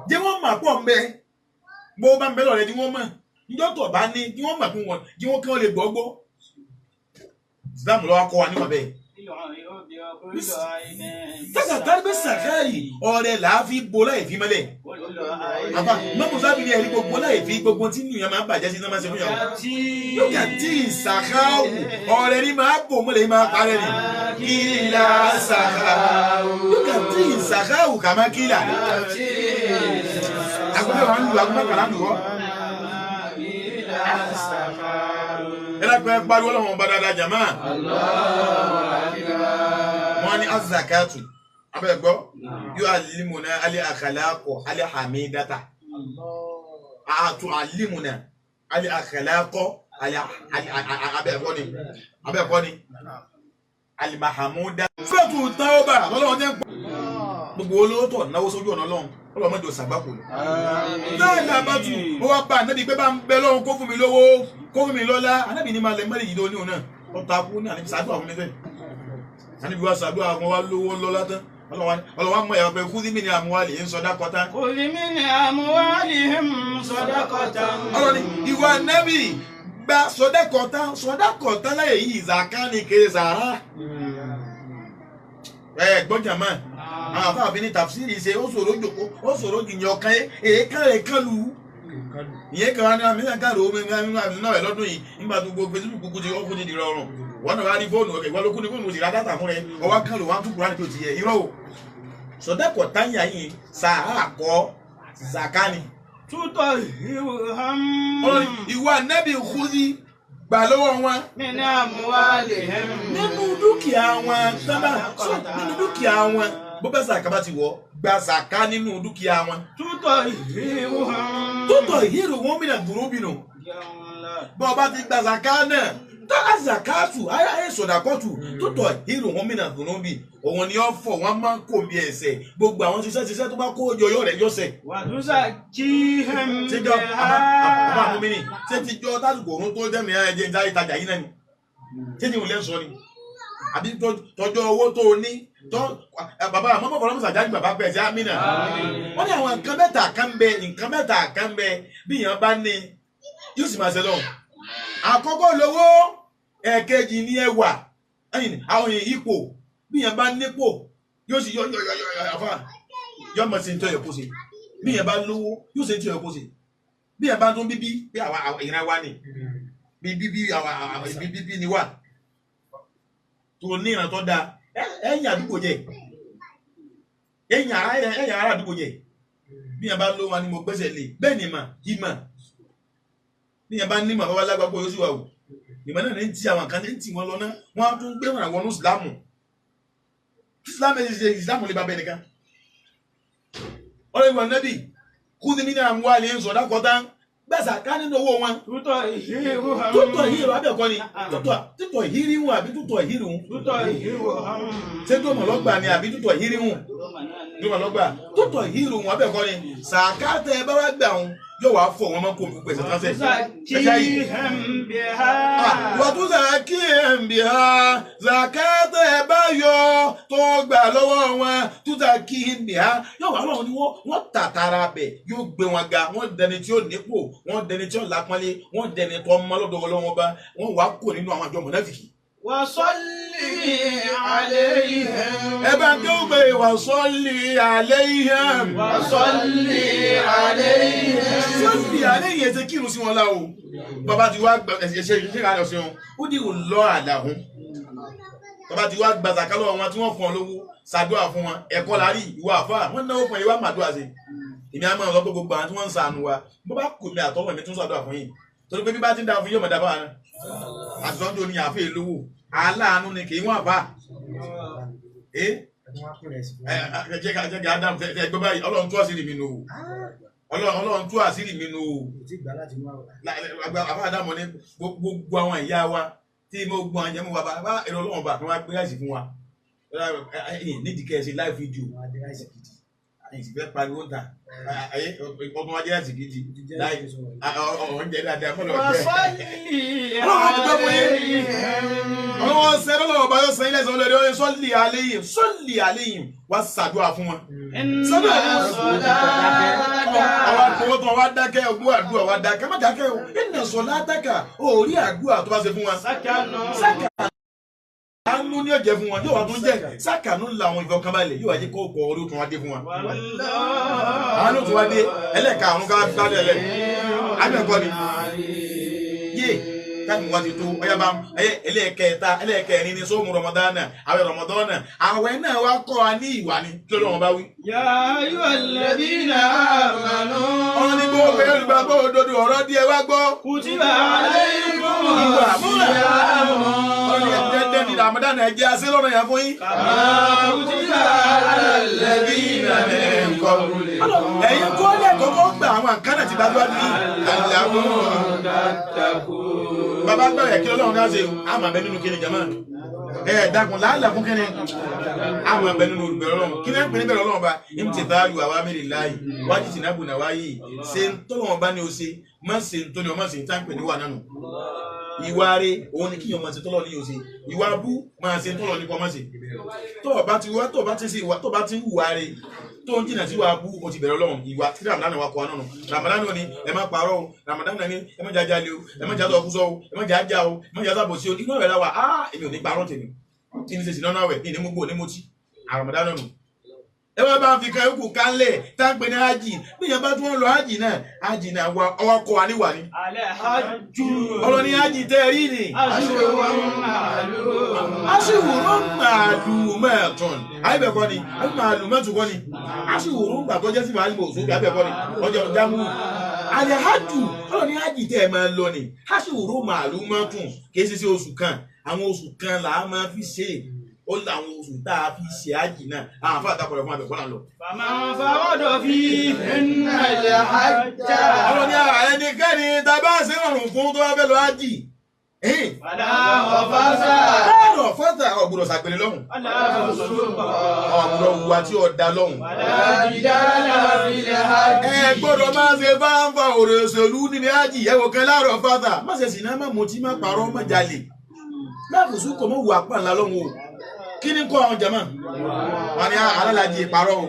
C: jẹ́ wọ́n mà pọ̀ ń bẹ, bó bá ń bẹ lọ́rẹ̀ tí wọ́n mọ̀, níjọ́ tó bá ní kí wọ́n mà fún wọn, kí wọ́n kí wọ́n lè gbọ́ gbọ́. Islam ló wá kọ́ wa níwọ̀n bẹ́ẹ̀. Tásà sàkáyì ọ̀rẹ́ làá fi bo láì fi mọ́lẹ̀. Àbá mọ́mú sábì ní ẹ̀rí gbogbo láì fi gbogbo tí nìyẹn máa ń bàjẹ́ sí náà máa ń ṣe fún yàrá. Yóò tí sàkáwù ọ̀rẹ́ ní máa bò mọ́lẹ̀ máa parẹ́ ni. Kílà sàkáwù. Yóò tí sàkáwù kàmá kílà. Agbẹ́bẹ́ wa ń lu agbẹ́bẹ́ kàlá ń lù ọ́. Ẹ lápẹ́ pariwo lọ́wọ́n bá dáadáa jàmá. Wọ́n ní azakatu abẹ́ gbọ́ yóò alimuna alẹ́ àkàlàkọ̀ alẹ́ hamidata àtò alimuna alẹ́ àkàlàkọ̀ alẹ́ abẹ́ gbọ́ ni alimahamuda. Fẹ́ẹ̀tù tawba lọ́lọ́wọ́n jẹ́ ń pọ̀ gbogbo olówó tó náwó sójú ọ̀nà ọlọ́run ọlọ́run mọ́jọ sàgbákò lọ. Náà bá tù ó wá bá ànábì pé bá ń bẹ lọ́run kó fún mi lówó kó fún mi lọ́lá ànábì ní máa lẹ mẹ́rin yìí lóní òun náà ó ta kú ní ànábì sàdúrà fún mi fẹ́. Ànábì wá sàdúrà wọn wá lówó lọ́lá tán ọlọ́wà mọ̀ ẹ̀rọ pé kúdí mi ni àmúwálì ń sọdá kọta.
B: Kúdí mi ni àmúwálì ń sọdá kọta.
C: Ọlọ́ni ìwà ànábì gba sọdá kọta sọdá kọta láyè yìí zàká ni kéré sàrà. Ẹ gbọ́jà máa àwọn afáàfin ní tafsiri ṣe ó ṣòro jòkó ó ṣòro jìyàn kan èékán rẹ̀ kán lu ìyẹn kan ní àmì náà káàró omi àmì náà rẹ̀ lọ́dún yìí nígbà tó gbogbo Facebook kúkú ti ọkùnrin di rọrùn wọn náà wá rí fóònù ọkẹ ìwọ ló kú ní fóònù òsì rádàtà fún rẹ ọwọ́ kan ló wá ń túkúrá níbi òtí yẹ irọ́ o sọdẹ́kọ̀ táyà yìí sàá kọ́ sàkánì.
B: Tútọ̀ ìhàm.
C: Ìwà nẹ́bí kúzi gbà lọ́wọ́ wọn.
B: Nínú àmúwálé.
C: Nínú dúkìá wọn sábà nínú dúkìá wọn bó bá sàká bá ti wọ̀ gba sàká nínú dúkìá wọn.
B: Tútọ̀ ìhìrù hàn.
C: Tútọ̀ ìhìrù wọn mìíràn dúró bìnú. Bó o bá ti gba sàká náà tó àzàkátù ayé sọ̀dàkọ́tù tútọ̀ ìhìrù wọn mìíràn dúró bì òun ni ó fọ̀ wọ́n máa ń kó bí ẹsẹ̀ gbogbo àwọn ṣiṣẹ́ ṣiṣẹ́ tó bá kó yọyọ rẹ̀ yọ̀sẹ̀.
B: Wàdúrà jí hẹ́m
C: ṣéjọ́ àbá àmú mi ni ṣé ti jọ tásìkò òun tó dẹ́mi ẹ̀jẹ̀ ń sáré tajà yìí náà ni ṣé ti wùlẹ̀ sọ ni àbí tọjọ́ owó tó o ní tọ́ bàbá àmọ́ bàbá ọlọ́mọ sàjáde bàbá pẹ̀ sí amínà wọ́n ní àwọn nǹkan mẹ́ta kan bẹ nǹkan mẹ́ta kan bẹ bí èèyàn bá ní yóò sì máa ṣe lọ́hùn. Àkọ́kọ́ lówó ẹ̀ẹ̀kejì ní ẹwà àwọn ipò bí èèyàn bá nípò yóò sì yọ yọ yọ yọ àfà yọ mọ̀ sí ní tọ́ yẹ kó ṣe bí èèyàn bá lówó yóò ṣe ní tọ́ yẹ kó ṣe bí èèyàn bá tún bíbí bí àwọn ìran wa ni bí bíbí àwọn bíbí ni wà tó ní ìran tó dáa ẹ̀yìn àdúgbò jẹ ẹ̀yìn ará àdúgbò jẹ bí yẹn bá ló wọn ni mo gbẹ́sẹ̀ lé bẹ́ẹ̀ ni mà ìmà bí yẹn bá ní mà bàbá lágbàgbọ́ yóò sì wà wò ìmọ̀ náà ní ti àwọn kan ní ti wọn lọ náà wọn á tún gbé wọn àwọn ìsìlámù ìsìlámù ẹ̀ ṣe ìsìlámù lè ba bẹ́ẹ̀ nìkan ọlọ́run ìwà nẹ́bì kú ní mí ní àwọn àlè ń sọ̀dá kọ́tá gbàsà ká nínú owó wọn.
B: Tútọ̀ ìhìrù hàn.
C: Tútọ̀ ìhìrù abẹ́ẹ̀kọ́ ni tútọ̀ ìhìrì hùn àbí tútọ̀ ìhìrù hùn.
B: Tútọ̀ ìhìrù hàn.
C: Ṣé dòmọ̀ lọ́gbà ni àbí tútọ̀ ìhìrì hùn? Dòmọ̀ lọ́gbà. Tútọ̀ ìhìrù hùn abẹ́ẹ̀kọ́ ni sàkátẹ̀ ẹ bá wá gbà hùn yóò wá fọ wọn mọ́ kó gbogbo ẹ̀sẹ̀ tán sẹ̀. Wàtúnṣà kí ẹ̀ ń bì ha sàkátẹ̀ ẹ bá yọ tó gbà lọ́wọ́ wọn túnṣà kí ẹ̀ ń bì ha yóò wá lọ́wọ́ ni wọ́n tàtàrà bẹ̀ yóò gbé wọn ga wọ́n dẹni tí ó nípò wọ́n dẹni tí ó lápọ́nlé wọ́n dẹni tó mọ́ lọ́dọ̀ Ọlọ́run ọba wọ́n wá kó nínú àwọn àjọ mọ̀nàfìkì.
B: Wàsọ́lì àléhìm.
C: Ẹ bá ń kéwù pé wàsọ́lì àléhìm.
B: Wàsọ́lì àléhìm.
C: Sọ́lì àléhìm ẹ ṣe kírun sí wọn lá o. Bàbá ti wá ẹsẹ̀ ṣe ìrànlọ́ sí wọn. Ó ní òlọ́ àlàhùn. Bàbá ti wá gba zàká lọ́wọ́ wọn tí wọ́n fún ọ lówó ṣàdúrà fún wọn. Ẹ̀kọ́ la rí ìwà àfáà. Wọ́n náwó fún ìwà màdúrà ṣe. Èmi á máa lọ pé gbogbo àwọn tí wọ́n ń ṣàánú wa. Bó bá kò mí àtọ́wọ̀ mi tún ṣàdúrà fún yín. Torí pé bí bá ti ń da fún yóò mọ̀ dábàá náà. Àtúntò ni àfẹ́ lówó. Aláàánú ni kì í wọ́n àbá. Ẹ jẹ́ ká Adam ẹ gbọ́ báyìí Ọlọ́run tú àṣírí mi nù o. Ọlọ́run tú àṣírí mi nù o. Àbá Ádámù ní gbogbo àwọn ìyá wa tí mo gbọ́n àjẹmú wa bá èrò Ọlọ́run bá kí wọ́n gbé àṣì fún wa. Nídìí kẹ́ ẹ ṣe live video. Ìsìnkú pariwo ta ọdún wájú láti kejì láì oúnjẹ dáadáa mọ́ lọ́ọ́ jẹ́. Ọlọ́run ti gbọ́ fún yín. Ọlọ́run ṣe lọ́wọ́ ọba yóò san ilé ẹ̀sán lórí ọ̀rẹ́ sọ́ọ̀lì àléyìn sọ́ọ̀lì àléyìn wá ṣàdúrà fún wọn. Sọ́dọ̀ àwọn akọ̀wé tó wá dákẹ́ ọgbọ́n àdúrà wá dákẹ́ má dákẹ́ o ìnà sọ̀lá dákà ó rí àdúrà tó bá ṣe fún wọn. Sákàánú ní ọ̀jẹ̀ fún wọn yóò wá tún jẹ́ sákàánú làwọn ìfọkànbalẹ̀ yóò wá jẹ́ kó kọ orí tún wá dé fún wọn. Àwọn ló tún wá dé ẹlẹ́karùn-ún ká gbálẹ̀ lẹ̀ abẹ́ẹ̀kọ́ ni yé táàmù wá ti tó ọyá bá ẹlẹ́ẹ̀kẹta ẹlẹ́ẹ̀kẹrin ní sóòmù rọmọdánà àwẹ̀ rọmọdánà àwẹ̀ náà wá kọ́ wa ní ìwà ni kí Ọlọ́run bá wí.
B: Ya ayyuhalladhina amanu.
C: Ọ̀rọ̀ ní gbogbo olùgbàgbọ́ òdodo ọ̀rọ̀ díẹ̀ wá gbọ́.
B: Kutiba alaykumus
C: Ìwà múra.
B: siyamu.
C: Ọ̀rọ̀ ní ẹ̀jẹ̀ ní rọmọdánà ẹ̀jẹ̀ asé lọ́rọ̀ yẹn fún yín.
B: Kama kutiba alal ladhina min qablikum.
C: Ẹ̀yin kọ́ lẹ́kọ̀ọ́kọ́ gba àwọn àǹkánà tí bá tó wá ní àlàmú.
B: Tattaqun.
C: Bàbá gbọ́dọ̀ kí Ọlọ́run ká ṣe o, a máa bẹ nínú kíni jama. Ẹ dákun làálà fún kíni, a máa bẹ nínú olùbẹ̀rẹ̀ Ọlọ́run. Kí ni ń pè ní bẹ̀rẹ̀ Ọlọ́run ba? Imtithalu awamirillahi, wajtinabu nawahi. Ṣe ń tọ́lọ́wọ́n bá ní o ṣe, má ṣe ń tó ní o má ṣe ń tá ń pè ní wà nánu. Ìwà rẹ̀ òun ni kíyàn máa ṣe tọ́lọ́ ní o ṣe. Ìwà bú máa ṣe tọ́lọ́ ní kọ́ máa ṣe. Tó o bá ti wá tó o bá ti ṣe ìwà tó o bá ti ń hùwà rẹ̀ tó ń jìnnà sí wa bú o ti bẹ̀rẹ̀ Ọlọ́run. Ìwà tí Ramadan wa kọ́ wa nánu. Ramadan ni ẹ má parọ́ o, Ramadan ni ẹ má jajalè o, ẹ má jásọ ọkúsọ o, ẹ má jájá o, ẹ má jásọ àbòsí o. Inú ẹ̀rọ wa á èmi ò ní parọ́ tèmi. Kí ni ṣe sì lọ́nà àwẹ̀ ní ní mú gbò ní mú tí. Ramadan nù. Ẹ wá bá ń fi kan yòókù kánlẹ̀ tá ń pè ní ájì. Bí ìyẹn bá tún ń lọ ájì náà, ájì náà wá ọwọ́ kọ́ wa níwà ni.
B: Al-hajju.
C: Ọlọ́ni ájì tẹ́ rí ni.
B: Ashhurun ma'lum.
C: Aṣíwòrán màlúmẹ̀tún. Àyẹ̀bẹ̀kọ́ ni, màlúmẹ̀tún kọ́ ni. Aṣíwòrán gbà tó jẹ́ sí màálù òṣòkè àbẹ̀kọ́ ni, ọjọ́ jámù. Àlẹ́hájù, ọlọ́ni ájì tẹ́ ẹ máa lọ ni. Aṣíwòrán màlúmẹ̀tún kì í ṣe sí oṣù kan. Àwọn oṣù kan là á máa fi ṣe. Ó láwọn oṣù tá a fi ṣe ájì náà. Àwọn àfáà dàpọ̀ fún àbẹ̀kọ́ là ń lọ.
B: Faman farada fihinna al-hajja.
C: Ọlọ́ni ẹnikẹ́ni tá a bá ṣe rọrùn fún tó bá fẹ́ lọ ájì.
B: Fala rafasa.
C: Bẹ́ẹ̀rọ̀ fọ́tà ọ̀gbọ̀dọ̀ ṣàgbèrè lọ́hùn.
B: Wala fusuqa.
C: Ọ̀gbọ̀dọ̀ wùwà tí ò da lọ́hùn.
B: Wala jidala fil hajji.
C: Ẹ gbọ́dọ̀ máa ṣe fáńfà òrò òṣèlú níbi ájì ẹ̀wò kan láàárọ̀ fátà. Má ṣe sì náà má mutí má parọ́ má jalè. Má fòsú kò mọ̀ wù àpá ńlá lọ́hùn o. Kí ni kọ́ àwọn jàmá? Wọ́n ní alálàájì ìparọ́ o.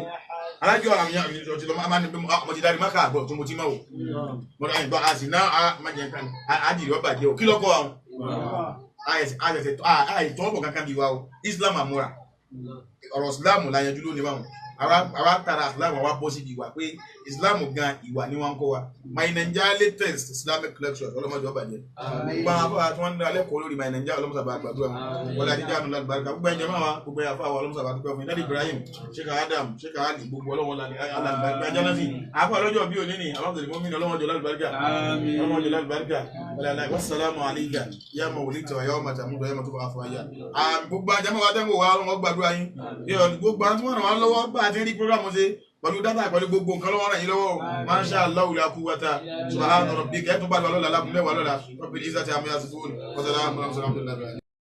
C: Alájọ àwọn èèyàn ti lọ máa ní pé mo ti darí máka àgbọ̀ tó mo ti máa o. Mo ní àyìnbá a sì ná a má jẹ nǹkan àdìrí ọba jẹ o. Kí lọ́kọ́ àwọn? Àìtọ́ ọ̀bọ̀ kankan bí wa o. Islam àmúra. Ọ̀rọ̀ Islam la yanjú lónìí báwọn. Àwa tara Islam àwa bọ́ síbi ìwà pé Islam gan ìwà ni wọ́n ń kọ́ wa. My Naija latest Islamic lecture ọlọ́mọdé ọba jẹ. Gbogbo àwọn afọ àti wọn ń dá lẹ́kọ̀ọ́ lórí My Naija ọlọ́mọsàbà àgbàdo àwọn. Wọlé àdíjà àánú lálùbáríkà. Gbogbo ẹ̀jẹ̀ máa wa gbogbo ẹ̀yà fáwọn ọlọ́mọsàbà dúpẹ́ fún Dádì Ibrahim, Sheikh Adam, Sheikh Ali, gbogbo ọlọ́wọ́ lálùbáríkà. Ajánásì, àfọ ọlọ́jọ́ bí òní ni àwọn àbùdó mọ́mí ọlọ́mọdé lálùbáríkà. Ọlọ́mọdé lálùbáríkà. Wassalamu alayka ya mawlita wa yawma tamutu wa yawma tub'athu hayya. Gbogbo ajá máa wá tẹ́wọ̀ wá ọlọ́wọ́ gbàdúrà yín. Gbogbo àwọn tí wọ́n ràn wá lọ́wọ́ bá a ti rí program ṣe pẹ̀lú dátà pẹ̀lú gbogbo nǹkan lọ́wọ́ ràn yín lọ́wọ́. Masha Allahu la quwwata subhana rabbika ẹ̀ tún bá lọ lọ́la lábùmẹ́wàá lọ́la rabbil izzati amma yasifun wa salamun ala al-mursalin.